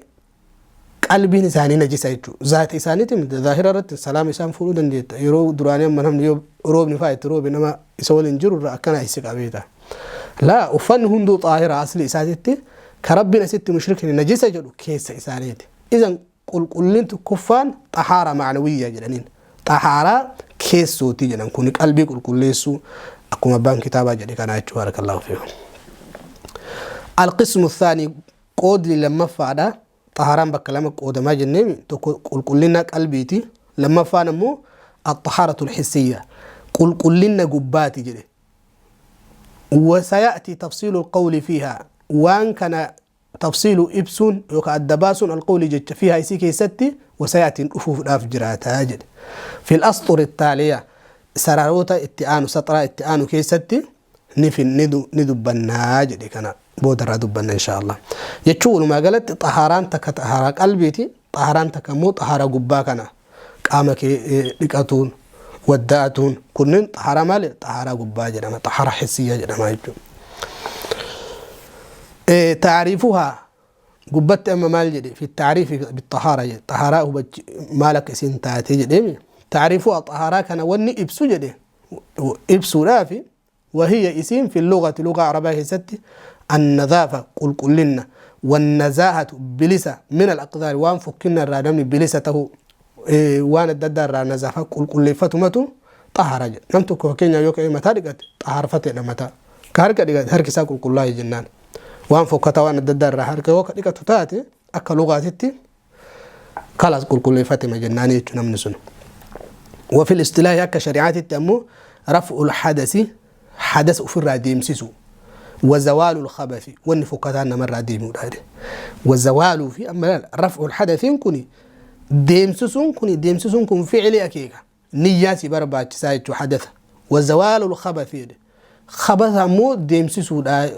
S1: qalbiin isaanii najisa jechuudha. Zaata isaaniitiin zaahira irratti salaama isaan fuudhuu dandeetta. Yeroo duraanii amma namni yoo roobni fa'aa itti roobe, nama isa waliin jiru irraa akkana isi qabeeta. Laa, uffanni hunduu xaahira asli isaatitti. Ka rabbiin asitti mushrikni najisa jedhu keessa isaaniiti. إذن qulqullin tokkoffaan طهارة معنوية jedhaniin. Xahaaraa keessooti jedhan, kun qalbii qulqulleessuu akkuma abbaan kitaabaa jedhe kana jechuu. بارك الله فيكم. القسم الثاني, qoodni lammaffaadha. Xahaaraan bakka lama qoodamaa jennee, tokko qulqullina qalbiiti, lammaffaan ammoo الطهارة الحسية, qulqullina gubbaati jedhe. وسيأتي تفصيل القول فيها, waan kana تفصيل ibsuun yookaan adda baasuun, القول jecha, فيها isii keessatti, وسيأتي dhufuudhaaf jiraataa jedhe, في الأسطر التالية, sararoota itti aanu, saxaraa itti aanu keessatti ni dubbannaa jedhe. Kana boodarraa dubbanna إن شاء الله jechuun. Walumaa galatti xahaaraan takka xahaaraa qalbiiti, xahaaraan takka immoo xahaaraa gubbaa kana, qaama kee dhiqatuun, waddaatuun, kunneen xahaaraa maali? Xahaaraa gubbaa jedhama, طهارة حسية jedhama jechuudha. تعريفها gubbatti amma maal jedhe? في التعريف بالطهارة jedhe, xahaaraa hubachi maal akka isin taate jedheemi. تعريفها, xahaaraa kana wanni ibsu jedhe ibsuudhaafi, وهي isiin في اللغة, lugaa arabaa keessatti, النظافة qulqullina, والنزاهة bilisa, من الأقذار waan fokkinna irraa namni bilisa ta'u, waan adda addaa irraa نظافة qulqulleeffatumatu xahara jedha. Nam tokko fakkeenyaaf yoo ka'ee mataa dhiqate, xaharfateedha mataa. Ka harka dhiqate, harki isaa qulqullaa'e jennaan. Waan fokkataa waan adda addaa irraa harka yoo ka dhiqatu taate, akka lugaatitti kalaas qulqulleeffatema jennaan jechuudha namni sun. وفي الاصطلاح, akka shari'aatitti ammoo, رفع الحدث حدث ofirraa deemsisu, وزوال الخبث wanni fokkataan namarraa deemuudha jedhe. وزوال fi amma رفع الحدث kuni deemsisuun kun ficli akeeka. Niyyaa si barbaachisaa jechuudha hadatha. Wazawaalu lkhabathi jedhe. Khabasa ammoo deemsisuudha,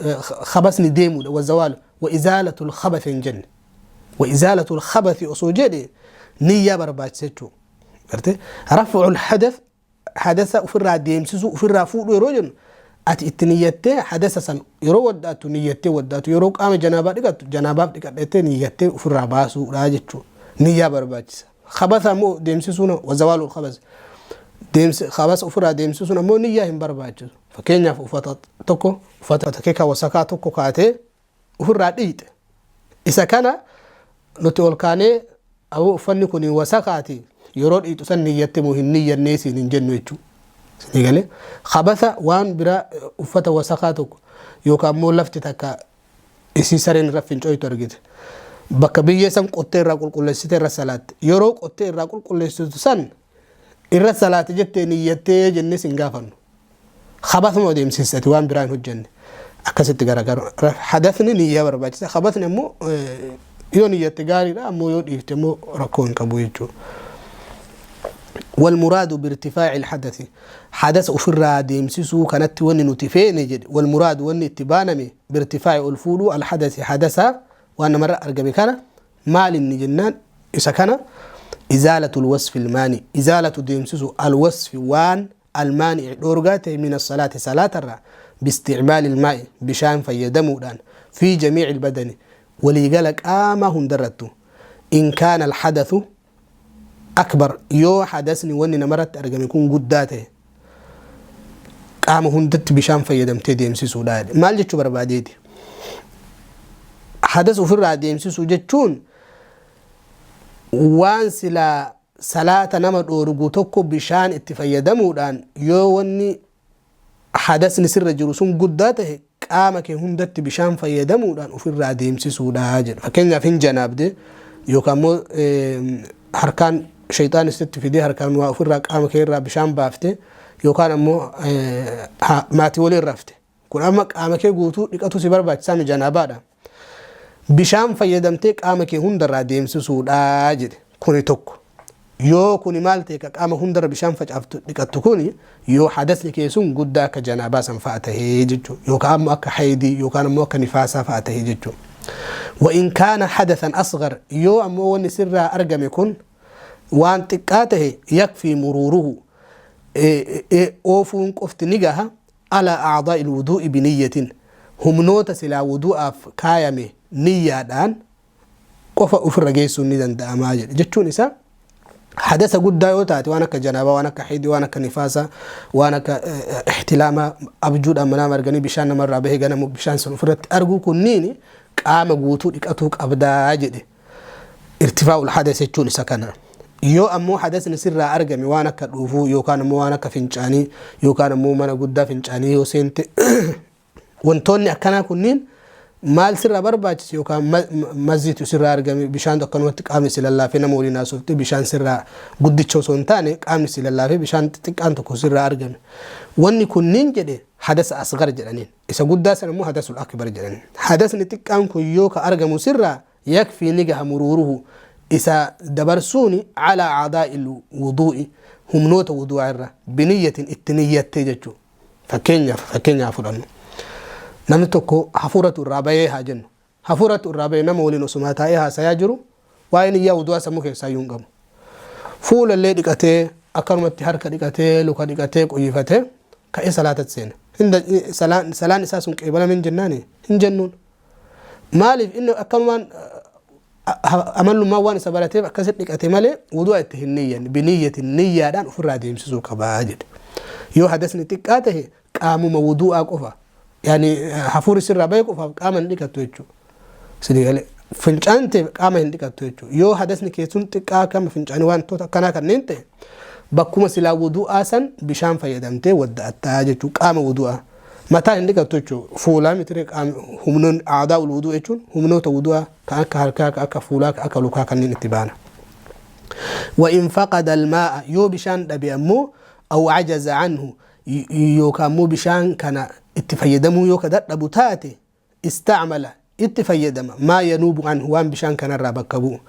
S1: khabasni deemuudha. Wazawaalu wa izaalatu lkhabathi hin jenne. Wa izaalatu lkhabathi osoo jedhe niyyaa barbaachisa jechuudha. Gartee raf'u lhadath, hadasa ofirraa deemsisuu, ofirraa fuudhuu yeroo jennu, ati itti niyyattee hadasa san yeroo waddaattu niyyattee waddaatu, yeroo qaama janaabaa dhiqattu janaabaaf dhiqadhettee niyyattee ofirraa baasuudha jechuudha. Niyyaa barbaachisa. Khabasa ammoo deemsisuun, wazawaalu khabas, khabasa ofirraa deemsisuun ammoo niyyaa hin barbaachisu. Fakkeenyaaf, uffata tokko, uffata kee kan wasakaa tokko kaatee ofirraa dhiixe. Isa kana nuti ol kaanee, "Aboo, uffanni kun wasakaati," yeroo dhiixu san niyyatte moo hin niyyannee siin hin jennu jechuudha. Isinii galee? Khabasa waan biraa, uffata wasakaa tokko yookaan immoo lafti takka isii sareen irra fincooytu argite. Bakka biyyee san qottee irraa qulqulleessite irra salaatte. Yeroo qottee irraa qulqulleessitu san irra salaate jettee niyyattee jennee sin gaafannu. Khabasuma deemsisati, waan biraa hin hojjenne. Akkasitti garagaru. Hadathni niyyaa barbaachisa. Khabasni ammoo yoo niyyatte gaariidha, ammoo yoo dhiifte immoo rakkoo hin qabu jechuudha. والمراد بارتفاع الحدث، حدث ofirraa deemsisuu kanatti wanni nuti feene jedhe. والمراد، wanni itti baaname، بارتفاع، ol fuudhuu، الحدث، hadasa waan namarra argame kana maal inni jennaan, isa kana إزالة الوصف المانع، إزالة deemsisu، الوصف waan، المانع dhoorgaa ta'e، من الصلاة salaatarraa، باستعمال الماء bishaan fayyadamuudhaan، في جميع البدن waliigala qaama hundarrattu، إن كان الحدث أكبر، yoo hadasni wanni namarratti argame kun guddaa ta'e, qaama hundatti bishaan fayyadamtee deemsisuudha. Maal jechuu barbaadeeti? Hadas ofirraa deemsisuu jechuun waan silaa salaata nama dhoorgu tokko bishaan itti fayyadamuudhaan, yoo wanni hadasni sirra jiru sun guddaa ta'e, qaama kee hundatti bishaan fayyadamuudhaan ofirraa deemsisuudha jedha. Fakkeenyaaf, hin janaabde yookaan immoo harkaan shayxaan sitti fidee harkaan waa ofirraa qaama kee irraa bishaan baafte, yookaan ammoo maatii waliin rafte. Kun amma qaama kee guutuu dhiqatu si barbaachisaa janaabaadha. Bishaan fayyadamtee qaama kee hundarraa deemsisuudha jedhe. Kuni tokko. Yoo kuni maal ta'e, ka qaama hundarra bishaan facaaftu dhiqattu kuni yoo hadasni kee sun guddaa akka janaabaa san fa'a tahee jechuudha. Yookaan ammoo akka haydii yookaan ammoo akka nifaasaa fa'a tahee jechuudha. وإن كان حدثا أصغر، yoo ammoo wanni sirraa argame kun waan xiqqaa tahe، يكفي مروره، oofuun qofti ni gaha، على أعضاء الوضوء بنية، humnoota silaa wudu'aaf kaayame niyyaadhaan qofa ofirra geessuun ni danda'amaa jedhe. Jechuun isaa, hadasa guddaa yoo taate, waan akka janaabaa, waan akka haydii, waan akka nifaasaa, waan akka ihtilaamaa, abjuudhaan manaama arganii bishaan namarraa bahee ganamu bishaan sun ofirratti arguu, kunniin qaama guutuu dhiqatuu qabdaa jedhe. ارتفاع الحدث jechuun isa kana. Yoo ammoo hadasni sirraa argame waan akka dhuufuu yookaan ammoo waan akka fincaanii yookaan ammoo mana guddaa fincaanii yoo seente, wantoonni akkanaa kunniin maal sirraa barbaachisu? Yookaan maziitu sirraa argame, bishaan akkanumatti qaamni si lallaafee, nama waliin haasofte, bishaan sirraa guddicha osoo hin taane qaamni si lallaafee bishaan xixiqqaan tokko sirraa argame, wanni kunniin jedhe حدث أصغر jedhaniin. Isa guddaa sana immoo حدث الأكبر jedhaniin. Hadasni xiqqaan kun yoo ka argamu sirraa, يكفي ni gaha، مروره isa dabarsuuni، على أعضاء الوضوء humnoota wudu'aa irra، بنية itti niyyattee jechuudha. Fakkeenyaaf fudhannu, namni tokko hafuuratu irraa bahee haa jennu. Hafuuratu irraa bahee, nama waliin osuma taa'ee haasayaa jiru, waa'ee niyyaa wudu'aa sammuu keessaa iyyuu hin qabu. Fuulallee dhiqatee, akkanumatti harka dhiqatee, luka dhiqatee, quyyifatee ka'ee salaatatti seena. Salaan isaa sun qeebalame hin jennaani? Hin jennuun. Maaliif? Inni akkanumaan amallummaan waan isa barateef akkasitti dhiqate malee wudu'a itti hin niyyanne. بنية niyyaadhaan ofirraa deemsisuu qabaa jedhe. Yoo hadasni xiqqaa ta'e, qaamuma wudu'aa qofa, yaani hafuurri sirraa bahe qofaaf qaama hin dhiqattu jechuudha. Sidii galee? Fincaan ta'e qaama hin dhiqattu jechuudha. Yoo hadasni keessun xiqqaa akkama fincaanii wantoota akkanaa kanneen ta'e, bakkuma silaa wudu'aa san bishaan fayyadamtee wadda'attaa jechuudha, qaama wudu'aa. Mataa hin dhiqattu jechuudha. Fuulaa mitire, qaama humnoon أعضاء الوضوء jechuun humnoota wudu'aa kan akka harkaa, kan akka fuulaa, kan akka lukaa kanneen itti baana. وإن فقد الماء، yoo bishaan dhabe ammoo، أو عجز عنه، yookaan ammoo bishaan kana itti fayyadamuu yoo ka dadhabu taate، استعمل itti fayyadama، ما ينوب عنه waan bishaan kanarraa bakka bu'u.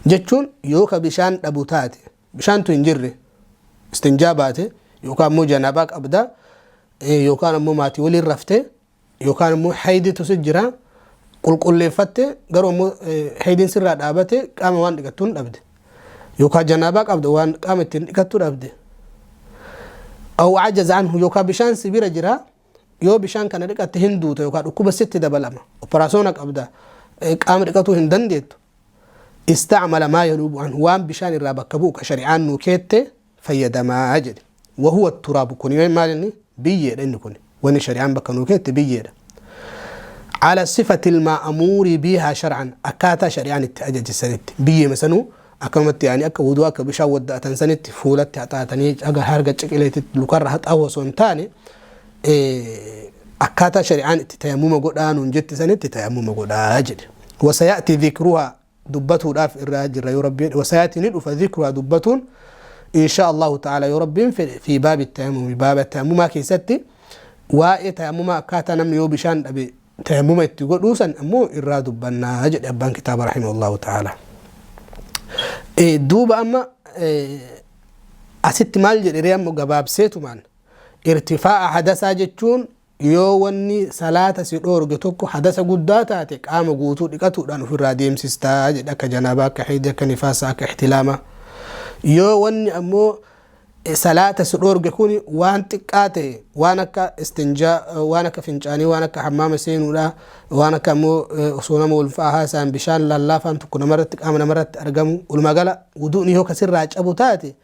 S1: Jechuun yoo ka bishaan dhabu taate, bishaantu hin jirre. Istinjaa baate yookaan immoo janaabaa qabda, yookaan immoo maatii waliin rafte, yookaan immoo hayditu si jira, qulqulleeffatte, garuu immoo haydiin sirraa dhaabate, qaama waan dhiqattu hin dhabde, yookaan janaabaa qabda, waan qaama ittiin dhiqattu dhabde. Aw ajaza anhu, yookaan bishaan si bira jira, yoo bishaan kana dhiqatte hin duuta yookaan dhukkuba sitti dabalama, operaasyoona qabda, qaama dhiqatuu hin dandeettu. Istacmala maa yanuubu anhu, waan bishaan irraa bakka bu'u ka shari'aan nuu keette fayyadamaa jedhe. Wahuwa turaabu, kun maal inni? Biyyeedha. Inni kun wanni shari'aan bakka nuu keette biyyeedha. Ala sifati ilma'amuuri bihaa shar'an, akkaataa shari'aan itti ajajisanitti biyyee sanuu akkanumatti, yaani akka wuduu, akka bishaan wadda'atan sanitti fuulatti haxaatanii aga harga ciqileetitti lukarra haxaa'u osoo hin taane, akkaataa shari'aan itti tayammuma godhaa nuun jetti sanitti tayammuma godhaa jedhe. Wasaya'ti dhikruhaa, dubbatuudhaaf irraa jirra yoo Rabbiin. Wasaya'ti, ni dhufa, dhikruhaa, dubbatuun, insha Allahu ta'ala, yoo Rabbiin fedhe, fi baabi tayammumi, baaba tayammumaa keessatti. Waa'ee tayammumaa, akkaataa namni yoo bishaan dhabe tayammuma itti godhuu san ammoo irraa dubbannaa jedhe abbaan kitaaba rahimahullahu ta'ala. Duuba amma asitti maal jedhe ree? Ammoo gabaabseetumaan irtifaa'a hadasaa jechuun yoo wanni salaata si dhoorge tokko hadasa guddaa taate, qaama guutuu dhiqatuudhaan ofirraa deemsistaa jedhe, akka janaabaa, akka xiidii, akka nifaasaa, akka ihtilaama. Yoo wanni ammoo salaata si dhoorge kun waan xiqqaa ta'e, waan akka istinjaa, waan akka fincaanii, waan akka hammaama seenuudha, waan akka ammoo osoo nama wal fa'aa haasa'an bishaan lallaafaan tokko namarratti, qaama namarratti argamu, walumaa gala wuduun yoo kasirraa cabu taate,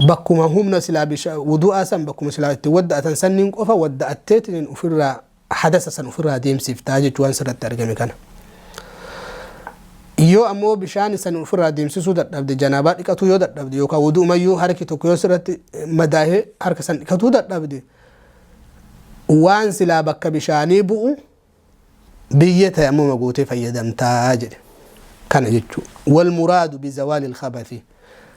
S1: bakkuma humna silaa bishaan wudu'aa san, bakkuma silaa itti wadda'atan sanniin qofa wadda'atteetiin ofirraa hadasa san ofirraa deemsiftaa jechuu waan sirratti argame kana. Yoo ammoo bishaan san ofirraa deemsisuu dadhabde, janaabaa dhiqatuu yoo dadhabde, yookaan wudu'umayyuu harki tokko yoo sirratti madaahee harka san dhiqatuu dadhabde, waan silaa bakka bishaanii bu'u biyyee tayammuma gootee fayyadamtaa jedhe kana jechuu. Walmuraadu bizawaali lkhabathi,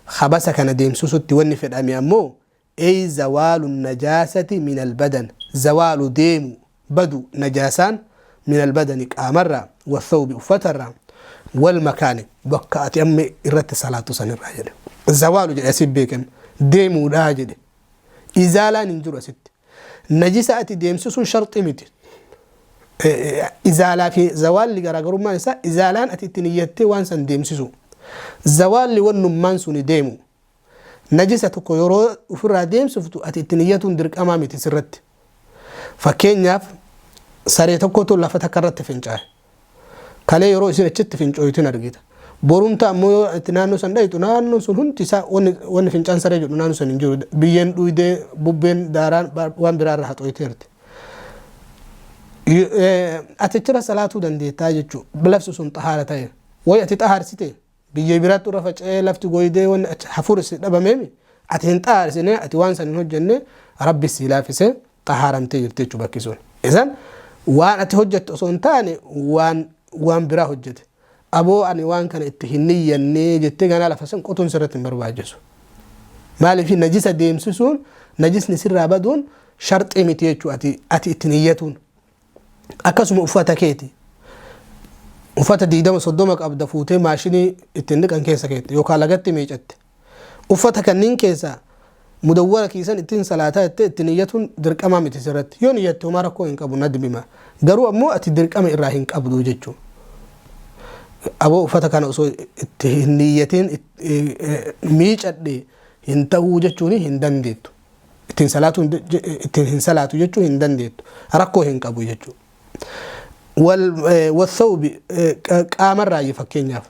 S1: khabasa kana deemsisutti wanni fedhame ammoo, ey zawaalu najaasati min albadan, zawaalu deemu, badu najaasaan, min albadani, qaamarraa, wathawbi, uffatarraa, walmakaani, bakka ati amma irratti salaatu sanirraa jedhe. Zawaalu jedhe asit beekame deemuudhaa jedhe. Izaalaan hin jiru asitti. Najisa ati deemsisuun sharxii miti. Izaalaa fi zawaalli garaagarummaan isaa, izaalaan ati itti niyyattee waan san deemsisu, zawaalli wannummaan suni deemu. Najisa tokko yeroo ofirraa deemsiftu ati itti niyyatuun dirqamaa miti sirratti. Fakkeenyaaf, saree tokkotu lafa takka irratti fincaa'e. Kalee yeroo isin achitti fincooytu argita. Borumta ammoo yoo itti naannoo san dhayitu, naannoon sun hundi isaa wanni fincaan saree jedhu naannoo san hin jiru. Biyyeen dhuydee, bubbeen daaraan waan biraarra haxooyteerti. Ati achirra salaatuu dandeettaa jechuudha. Lafti sun xahaara ta'e. Wayi ati xahaarsite, biyyee biraatti irra faca'ee, lafti goydee, wanni hafuurri si dhabameemi, ati hin xahaarsine, ati waan san hin hojjenne, Rabbi si laafise, xahaaramtee jirti jechuudha bakki sun. Isan waan ati hojjette osoo hin taane waan biraa hojjete. Aboo, ani waan kana itti hin niyyannee jettee ganaa lafa san qotuun sirratti hin barbaachisu. Maaliif? Najisa deemsisuun, najisni sirraa baduun sharxii miti jechuudha ati itti niyyatuun. Akkasuma uffata keeti. Uffata 20 30 qabda, fuutee maashinii ittiin dhiqan keessa keette yookaan lagatti miicatte. Uffata kanneen keessaa mudawwara kiisan ittiin salaataa jettee itti niyyatuun dirqamaa miti sirratti. Yoo niyyatte homaa rakkoo hin qabu, nadbima. Garuu ammoo ati dirqama irraa hin qabdu jechuudha. Aboo, uffata kana osoo itti hin niyyatiin miicadhe hin ta'uu jechuun hin dandeettu. Ittiin salaatu, ittiin hin salaatu jechuu hin dandeettu. Rakkoo hin qabu jechuudha. Wathawbi, qaamarraayi, fakkeenyaaf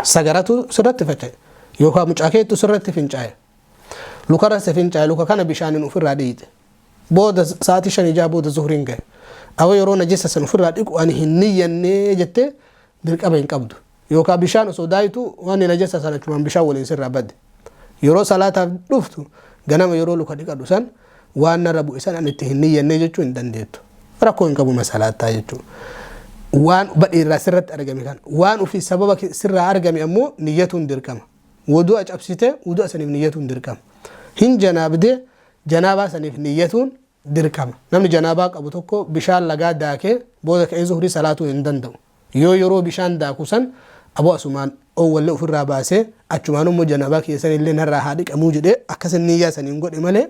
S1: sagaratu sirratti faca'e yookaan mucaa keettu sirratti fincaa'e, lukarra si fincaa'e, luka kana bishaaniin ofirraa dhiite, booda sa'aatii 5 6 booda zuhriin gahe, awwa, yeroo najisa san ofirraa dhiqu ani hin niyyannee jettee dirqama hin qabdu. Yookaan bishaan osoo daayitu wanni najasa sana achumaan bishaan waliin sirraa badde, yeroo salaataaf dhuftu ganama yeroo luka dhiqadhu san waan narra bu'e san ani itti hin niyyannee jechuu hin dandeettu. Rakkoo hin qabu, masalaattaa jechuudha. Waan badii irraa sirratti argame kan waan ofii sababa sirraa argame ammoo niyyatuun dirqama. Wudu'a cabsite, wudu'a saniif niyyatuun dirqama. Hin janaabdee, janaabaa saniif niyyatuun dirqama. Namni janaabaa qabu tokko bishaan lagaa daakee booda ka'ee zuhrii salaatuu hin danda'u. Yoo yeroo bishaan daaku san aboo asumaan Oowwallee ofirraa baasee achumaan immoo janaabaa keessan illee narraa haa dhiqamuu jedhee akkasin niyyaa saniin godhe malee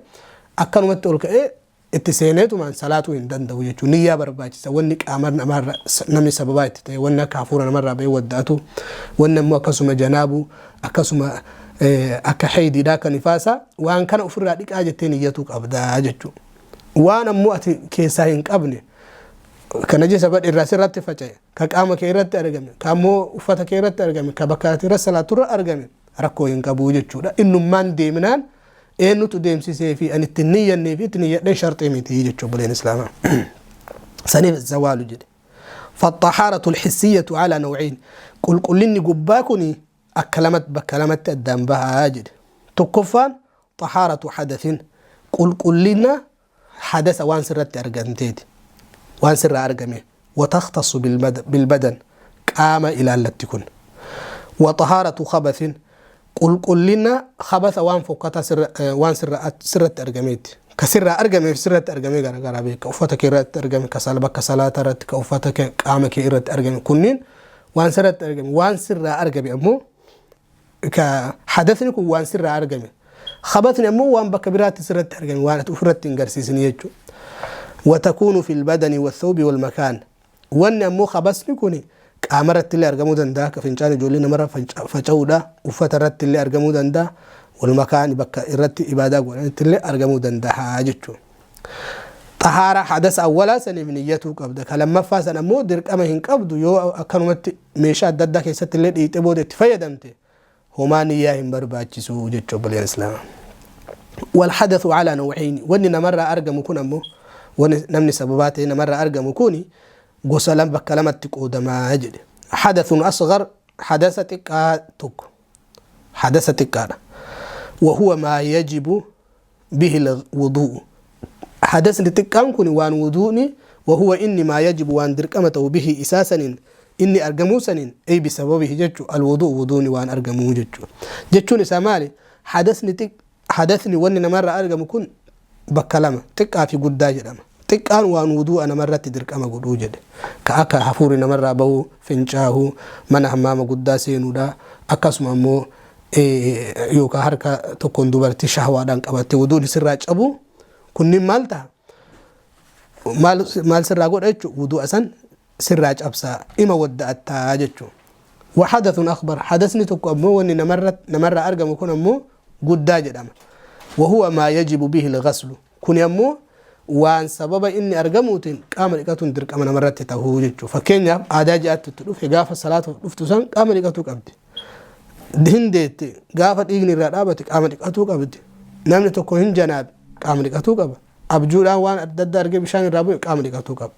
S1: akkanumatti ol ka'ee itti seeneetumaan salaatuu hin danda'u jechuudha. Niyyaa barbaachisa. Wanni qaama namarra namni sababaa itti ta'e, wanni akka hafuura namarraa ba'ee wadda'atu, wanni ammoo akkasuma janaabuu, akkasuma akka haydiidhaa, akka nifaasaa, waan kana ofirraa dhiqaa jettee niyyatuu qabdaa jechuudha. Waan ammoo ati keessaa hin qabne, ka najisa badhe irraa sirratti faca'e, ka qaama kee irratti argame, ka ammoo uffata kee irratti argame, ka bakka ati irra salaaturra argame, rakkoo hin qabu jechuudha. Innummaan deemnaan eenyutu deemsisee fi ani itti niyyannee fi itti niyyadheen sharxii miti jechuudha, obboleen islaamaa. Saniif zawaalu jedhe. فالطهارة الحسية على نوعين. قل قل كوني أكلمت بكلمت الدم بها أجد. تكفان طهارة حدث، قل قلنا حدث وان سرت أرجنتيت، وان سر أرجمي، وتختص بالبدن قام إلى التي تكون. وطهارة خبث، قل قلنا خبث وان فوقتها سر وان سر سرت أرجميت، كسر أرجمي في سرت أرجمي غرا غرا بك كأفتك رت أرجمي، كسالبك كصلاة رت كأفتك قامك رت أرجمي، كنين وان سرت أرجمي، وان سر أرجمي أمو كحدثني وان سر أرجمي، خبثني أمو وان بكبرات سرت أرجمي، وان أفرت إنجرسيسني. وتكون في البدن والثوب والمكان. وان أمو خبثني كوني qaamarratti illee argamuu danda'a, ka fincaan ijoollee namarra faca'uudha, uffata irratti illee argamuu danda'a, walumakaan bakka irratti ibaadaa godhanitti illee argamuu danda'a jechuudha. Xahaara hadas awwalaa saniif niyyatuu qabda. Ka lammaffaa san ammoo dirqama hin qabdu. Yoo akkanumatti meeshaa adda addaa keessatti illee dhiixee booda itti fayyadamte, homaa niyyaa hin barbaachisu jechuudha, obboleen islaamaa. والحدث على نوعين. واني نمر أرقم كون أمو واني نمني سبباتي نمر أرقم كوني gosa bakka lamatti qoodamaa jedhe. حدث أصغر، حدث xiqqaa tokko, حدث xiqqaadha. وهو ما يجب به الوضوء. حدث xiqqaan kun waan wuduuni، وهو إني ما يجب waan dirqama به إساسا إني أرجمو سنين، أي بسببه جتشو، الوضوء وضوني وان أرجمو جتشو. جتشون إسا حدثني تك حدثني واني نمر أرجمو كن بكلمة xiqqaa fi guddaa jedhama. Xiqqaan waan wudu'a namarratti dirqama godhuu jedhe, ka akka hafuuri namarraa bahuu, fincaahuu, mana hammaama guddaa seenuudha, akkasuma ammoo yookaan harka tokkoon dubartii shahwaadhaan qabattee wuduun sirraa cabu, kunniin maal ta'a, maal sirraa godha jechuudha? Wudu'a san sirraa cabsaa, ima wadda'attaa jechuudha. وحدث أكبر، حدثني tokko ammoo wanni namarraa argamu kun ammoo guddaa jedhama. وهو ما يجب به الغسل. kun ammoo waan sababa inni argamuutiin qaama dhiqatuun dirqama namarratti tahuu jechuudha. Fakkeenyaaf, aadaa ji'aatti itti dhufe, gaafa salaatuuf dhuftu san qaama dhiqatuu qabdi. Hin deette, gaafa dhiigni irraa dhaabate qaama dhiqatuu qabdi. Namni tokko hin janaabe, qaama dhiqatuu qaba. Abjuudhaan waan adda addaa argee bishaan irraa bu'e, qaama dhiqatuu qaba.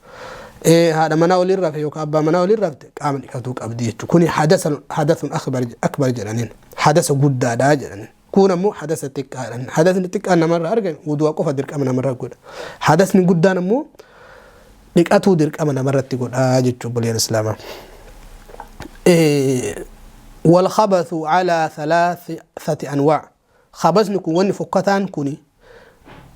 S1: Haadha manaa waliin rafe yookaan abbaa manaa waliin rafte, qaama dhiqatuu qabdi jechuudha. Kuni حدث أكبر jedhaniin. Hadasa guddaadha jedhaniin. Kun ammoo hadasa xiqqaadha. Hadasni xiqqaan namarraa argame wudu'a qofa dirqama namarraa godha. Hadasni guddaan ammoo dhiqatuu dirqama namarratti godha jechuudha, obboleen islaamaa. والخبث على ثلاثة أنواع. خبثني كون وني فكتان كوني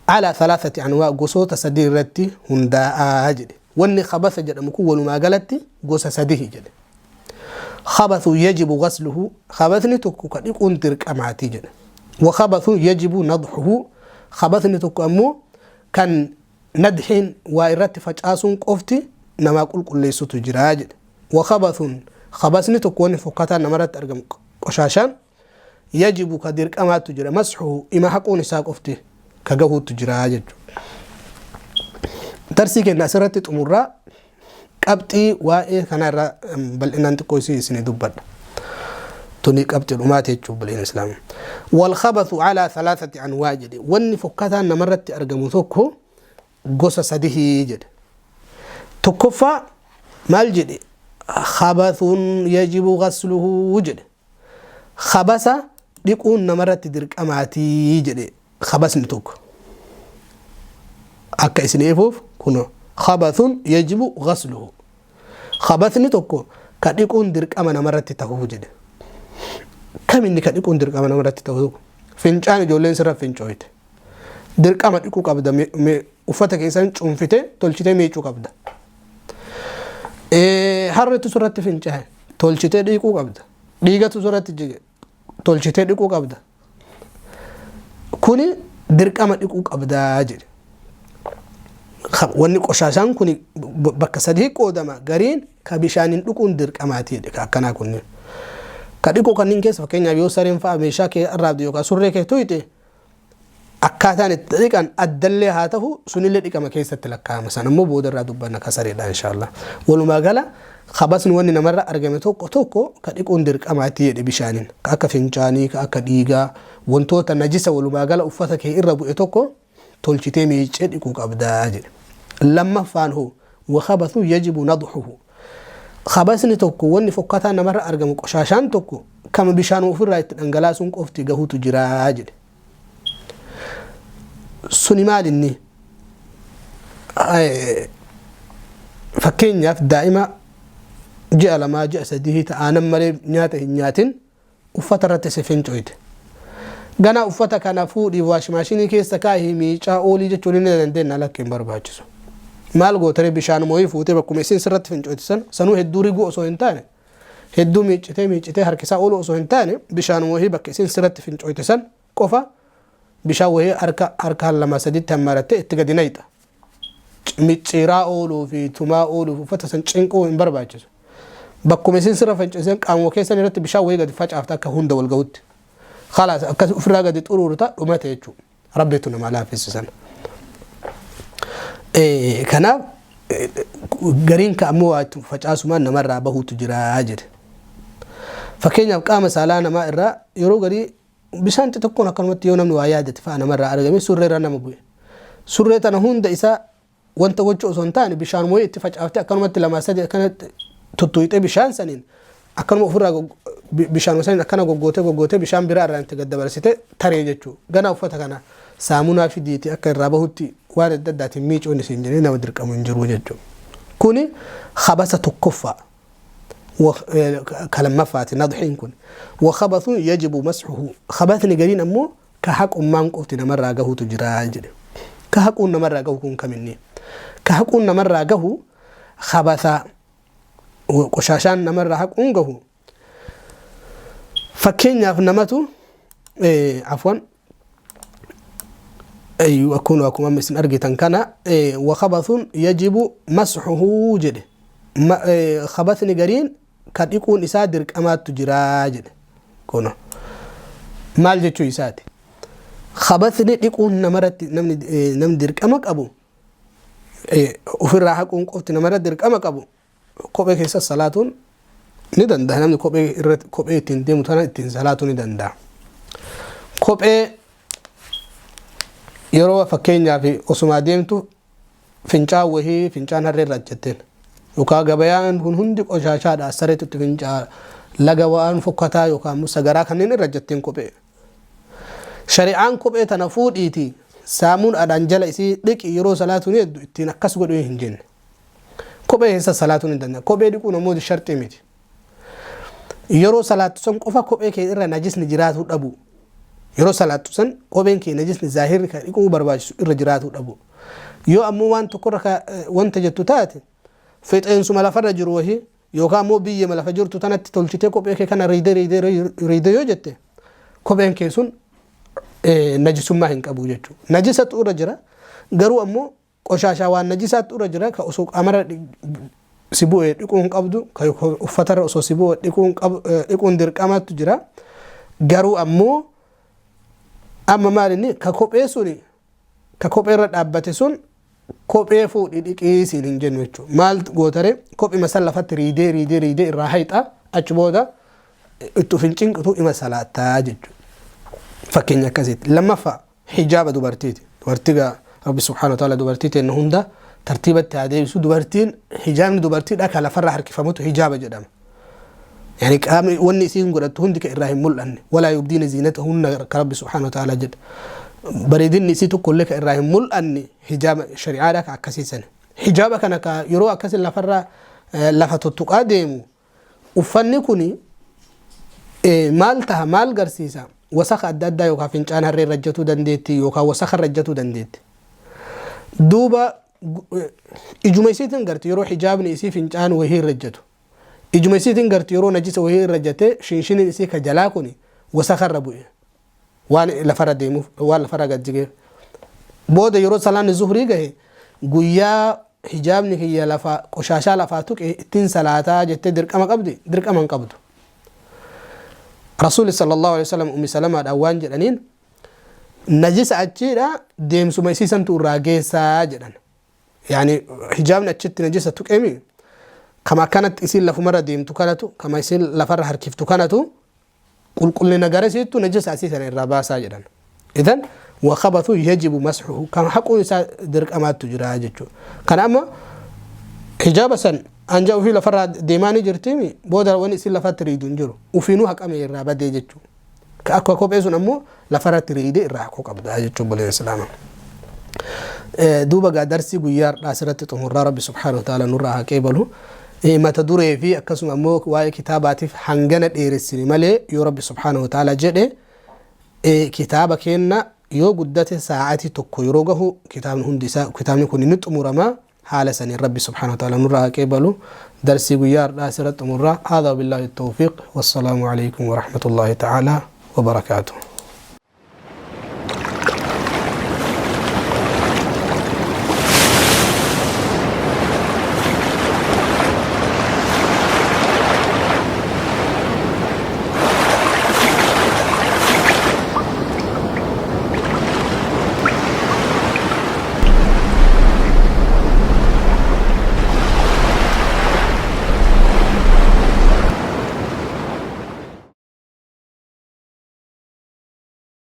S1: على ثلاثة أنواع، gosoota sadii irratti hundaa'aa jedhe. Wanni خبث jedhamu kun walumaa galatti gosa sadii jedhe. خبث يجب غسله، خبثني tokko ka dhiquun dirqamaati jedhe. وخبث يجب نضحه، خبثني tokko ammoo kan nadxiin waa irratti facaasuun qofti namaa qulqulleessutu jira jedhe. وخبث، خبثني tokko wanni fokkataan namarratti argamu qoshaashaan يجب ka dirqamaatu jira مسحه، ima haquun isaa qofti ka gahuutu jira jechuudha. Darsii keenya asirratti xumurraa, qabxii waa'ee kana irraa bal'inaan xiqqoo isii isinii dubbadha. Tuni qabxii dhumaati jechuudha, obboleen islaamaa. والخبث على ثلاثة أنواع jedhe. Wanni fokkataan namarratti argamu tokko gosa sadihii jedhe. Tokkoffaa maal jedhe? خبث يجب غسله jedhe. Khabasa dhiquun namarratti dirqamaatii jedhe khabasni tokko. Akka isin eefuuf kuno خبث يجب غسله. Khabasni tokko ka dhiquun dirqama namarratti tahuu jedhe. Kam inni ka dhiquun dirqama namarratti tahuu? Fincaan ijoolleen sirra fincooyte. Dirqama dhiquu qabda, uffata keessan cuunfite tolchitee miicuu qabda. Harreetu sirratti fincaa'e, tolchitee dhiquu qabda. Dhiigatu sirratti jige, tolchitee dhiquu qabda. Kuni dirqama dhiquu qabdaa jedhe. Wanni qoshaashaan kun bakka sadii qoodama. Gariin ka bishaaniin dhuquun dirqamaati jedhe, ka akkanaa kunneen. Ka dhiquu kanneen keessa, fakkeenyaaf, yoo sareen fa'a meeshaa kee arraabde yookaan surree kee tuyxe, akkaataan itti dhiqan addallee haa ta'u, sunillee dhiqama keessatti lakkaa'ama. San ammoo booda irraa dubbanna ka sareedha, inshaallah. Walumaa gala, kabasni wanni namarra argame tokko tokko ka dhiquun dirqamaati jedhe bishaaniin. Ka akka fincaanii, ka akka dhiigaa, wantoota najisa walumaa gala uffata kee irra bu'e tokko tolchitee miicee dhiquu qabdaa jedhe. Lammaffaan hoo, وخبث يجب نضحه. Kabasni tokko, wanni fokkataa namarra argamu, qoshaashaan tokko kama bishaan ofirraa itti dhangalaasuun qofti gahuutu jiraa jedhe. Suni maal inni? Fakkeenyaaf, daa'ima ji'a 2, ji'a 3 ta'aanan malee nyaata hin nyaatin uffata irratti si fincoyte. Ganaa uffata kana fuudhii wash maashinii keessa kaahii miicaa oolii jechuun inni dandeenya, lakki, hin barbaachisu. Maal gootare? Bishaan mooyii fuutee bakkuma isin sirratti fincoyte san, sanuu hedduu riguu osoo hin taane, hedduu miiccitee miiccitee harkisaa ooluu osoo hin taane, bishaan wayii bakka isin sirratti fincoyte san qofa bishaan wayii harka harkaan lama saditti hammaarattee itti gadi nayxa. Micciiraa ooluu fi tumaa ooluu fi uffata san cinquu hin barbaachisu. Bakkuma isin sirra fincoyte qaamuma keessan irratti bishaan wayii gadi facaafta akka hunda wal gahutti. خلاص, akkas ofirraa gadi xuruurta, dhumate jechuudha. Rabbitu nama laaffisisan. Kanaaf gariin ka ammoo waa itti facaasumaan namarraa bahuutu jira jedhe. Fakkeenyaaf, qaama saalaa namaa irraa yeroo garii bishaan xixiqqoon akkanumatti yoo namni waa yaadate fa'a namarraa argame, surree irra nama bu'e. Surree tana hunda isaa wanta gochuu osoo hin taane, bishaan wayii itti facaaftee akkanumatti lama sadi akkanatti tuttuqxee, bishaan saniin akkanuma ofirraa bishaan saniin akkana goggootee goggootee bishaan biraa irraa itti gaddabarsite taree jechuudha. Gana uffata kana saamunaa fidiiti akka irraa bahutti waan adda addaatiin miicuun isin jedhee nama dirqamu hin jiru jechuudha. Kuni habasa tokkoffaa. Ka lammaffaati nadxiin kun. وخبث يجب مسحه. Khabasni gariin ammoo ka haqummaan qofti namarraa gahuutu jira jedhe. Ka haquun namarraa gahu kun kaminni? Ka haquun namarraa gahu, khabasa qoshaashaan namarraa haquun gahu, fakkeenyaaf namatu, afwan, akkuma akkuma isin argitan kana, وخبث يجب مسحه jedhe. Khabasni gariin ka dhiquun isaa dirqamaattu jiraa jedhe. Kun maal jechuu isaati? Khabasni dhiquun namarratti namni dirqama qabu, ofirraa haquun qofti namarratti dirqama qabu, kophee keessa salaatuun ni danda'a. Namni kophee irratti, kophee ittiin deemu tana ittiin salaatuu ni danda'a. Kophee yeroo fakkeenyaaf osumaa deemtu fincaan wahii, fincaan harree irra jetteen, yookaan gabayaan kun hundi qoshaashaadha, sareetu itti fincaa, laga waan fokkataa yookaan immoo sagaraa kanneen irra jetteen kophee. Shari'aan kophee tana fuudhiiti saamunaadhaan jala isii dhiqi, yeroo salaatu ni heddu ittiin akkas godhuu hin jenne. Kophee keessa salaatuu ni danda'a. Kophee dhiquun ammoo sharxii miti. Yeroo salaattu san qofa kophee kee irra najisni jiraatuu dhabu. Yeroo salaattu san kopheen kee najisni zaahirri kan dhiquu barbaachisu irra jiraatuu dhabu. Yoo ammoo waan tokkorra wanta jettu taate, fixeensuma lafarra jiru wahii yookaan ammoo biyyema lafa jirtu tanatti tolchitee kophee kee kana riidee riidee riidee yoo jette, kopheen kee sun najisummaa hin qabu jechuudha. Najisatu irra jira, garuu ammoo qoshaashaa waan najisaatu irra jira ka osoo qaamarra si bu'ee dhiquu hin qabdu, ka uffatarra osoo si bu'e dhiquun dirqamaatu jira. Garuu ammoo amma maal inni ka kophee suni, ka kophee irra dhaabbate sun, kophee fuudhi dhiqii siin hin jennu jechuudha. Maal gootare? Kophee san lafatti riidee riidee riidee irraa hayxa, achi booda itti of hin cinqitu, ima salaattaa jechuudha. Fakkeenya akkasitti. Lammaffaa, hijaaba dubartiiti. Dubartii gaa Rabbi سبحانه وتعالى dubartii teenna hunda tartiibatti haa deebisu. Dubartiin, hijaabni dubartiidha ka lafarra harkifamutu hijaaba jedhama. Yani qaamni wanni isiin godhattu hundi ka irraa hin mul'anne, ولا يبدين زينتهن ka Rabbi سبحانه وتعالى jedha. Bareedinni isii tokkollee ka irraa hin mul'anne hijaaba shari'aadha ka akkasiisan. Hijaaba kana ka yeroo akkasi lafarra lafa tuttuqaa deemu, uffanni kuni maal taha? Maal garsiisa? Wasaka adda addaa yookaan fincaan harree irra dandeetti yookaan wasaka irra dandeetti. Duuba ijuma isiitiin garti yeroo hijaabni isii fincaan wahii irra jatu. Ijuma isiitiin garti yeroo najisa wayii irra jate, shinshiniin isii ka jalaa kuni wasakarra bu'e, waan lafarra deemuuf, waan lafarra gad jigeef. Booda yeroo salaanni zuhrii gahe, guyyaa hijaabni kiyya lafa qoshaashaa lafaa tuqe ittiin salaataa jettee dirqama qabdi? Dirqama hin qabdu. Rasuulli sallallahu alaihi wasallam Ummi Salamaadhaan waan jedhaniin, najisa achiidha deemsuma isii santu irraa geessaa jedhan. Yaani hijaabni achitti najisa tuqeemi, kama akkanatti isiin lafumarra deemtu kanatu, kama isiin lafarra harkiftu kanatu, qulqullina gara isiittu najisa asii sana irraa baasaa jedhan. Idan wakabathu yajibu masxuhu, kan haquun isaa dirqamaattu jira jechuudha. Kana amma hijaaba san anja ofii lafarraa deemaa ni jirtiimi, booda wani isin lafatti riidu hin jiru, ufiinuu haqame irraa badee jechuudha. Ka akka kophee sun ammoo lafarratti riidee irraa haquu qabda jechuudha, obboleen islaamaa. Duuba gaa darsii guyyaa har'aa asirratti xumurraa. Rabbi subhaanahu wa ta'ala nurraa haa qeebalu. Mata duree fi akkasuma ammoo waa'ee kitaabaatiif hangana dheeressine malee, yoo Rabbi subhaanahu wa ta'ala jedhe kitaaba keenna yoo guddate sa'aatii 1 yeroo gahu kitaabni hundi isaa, kitaabni kun ni xumurama. Haala saniin Rabbi subhaanahu wa ta'ala nurraa haa qeebalu. Darsii guyyaa har'aa asirratti xumurraa. Haadha billaahi tawfiiq, wassalaamu alaikum warahmatullaahi ta'ala wabarakaatuh.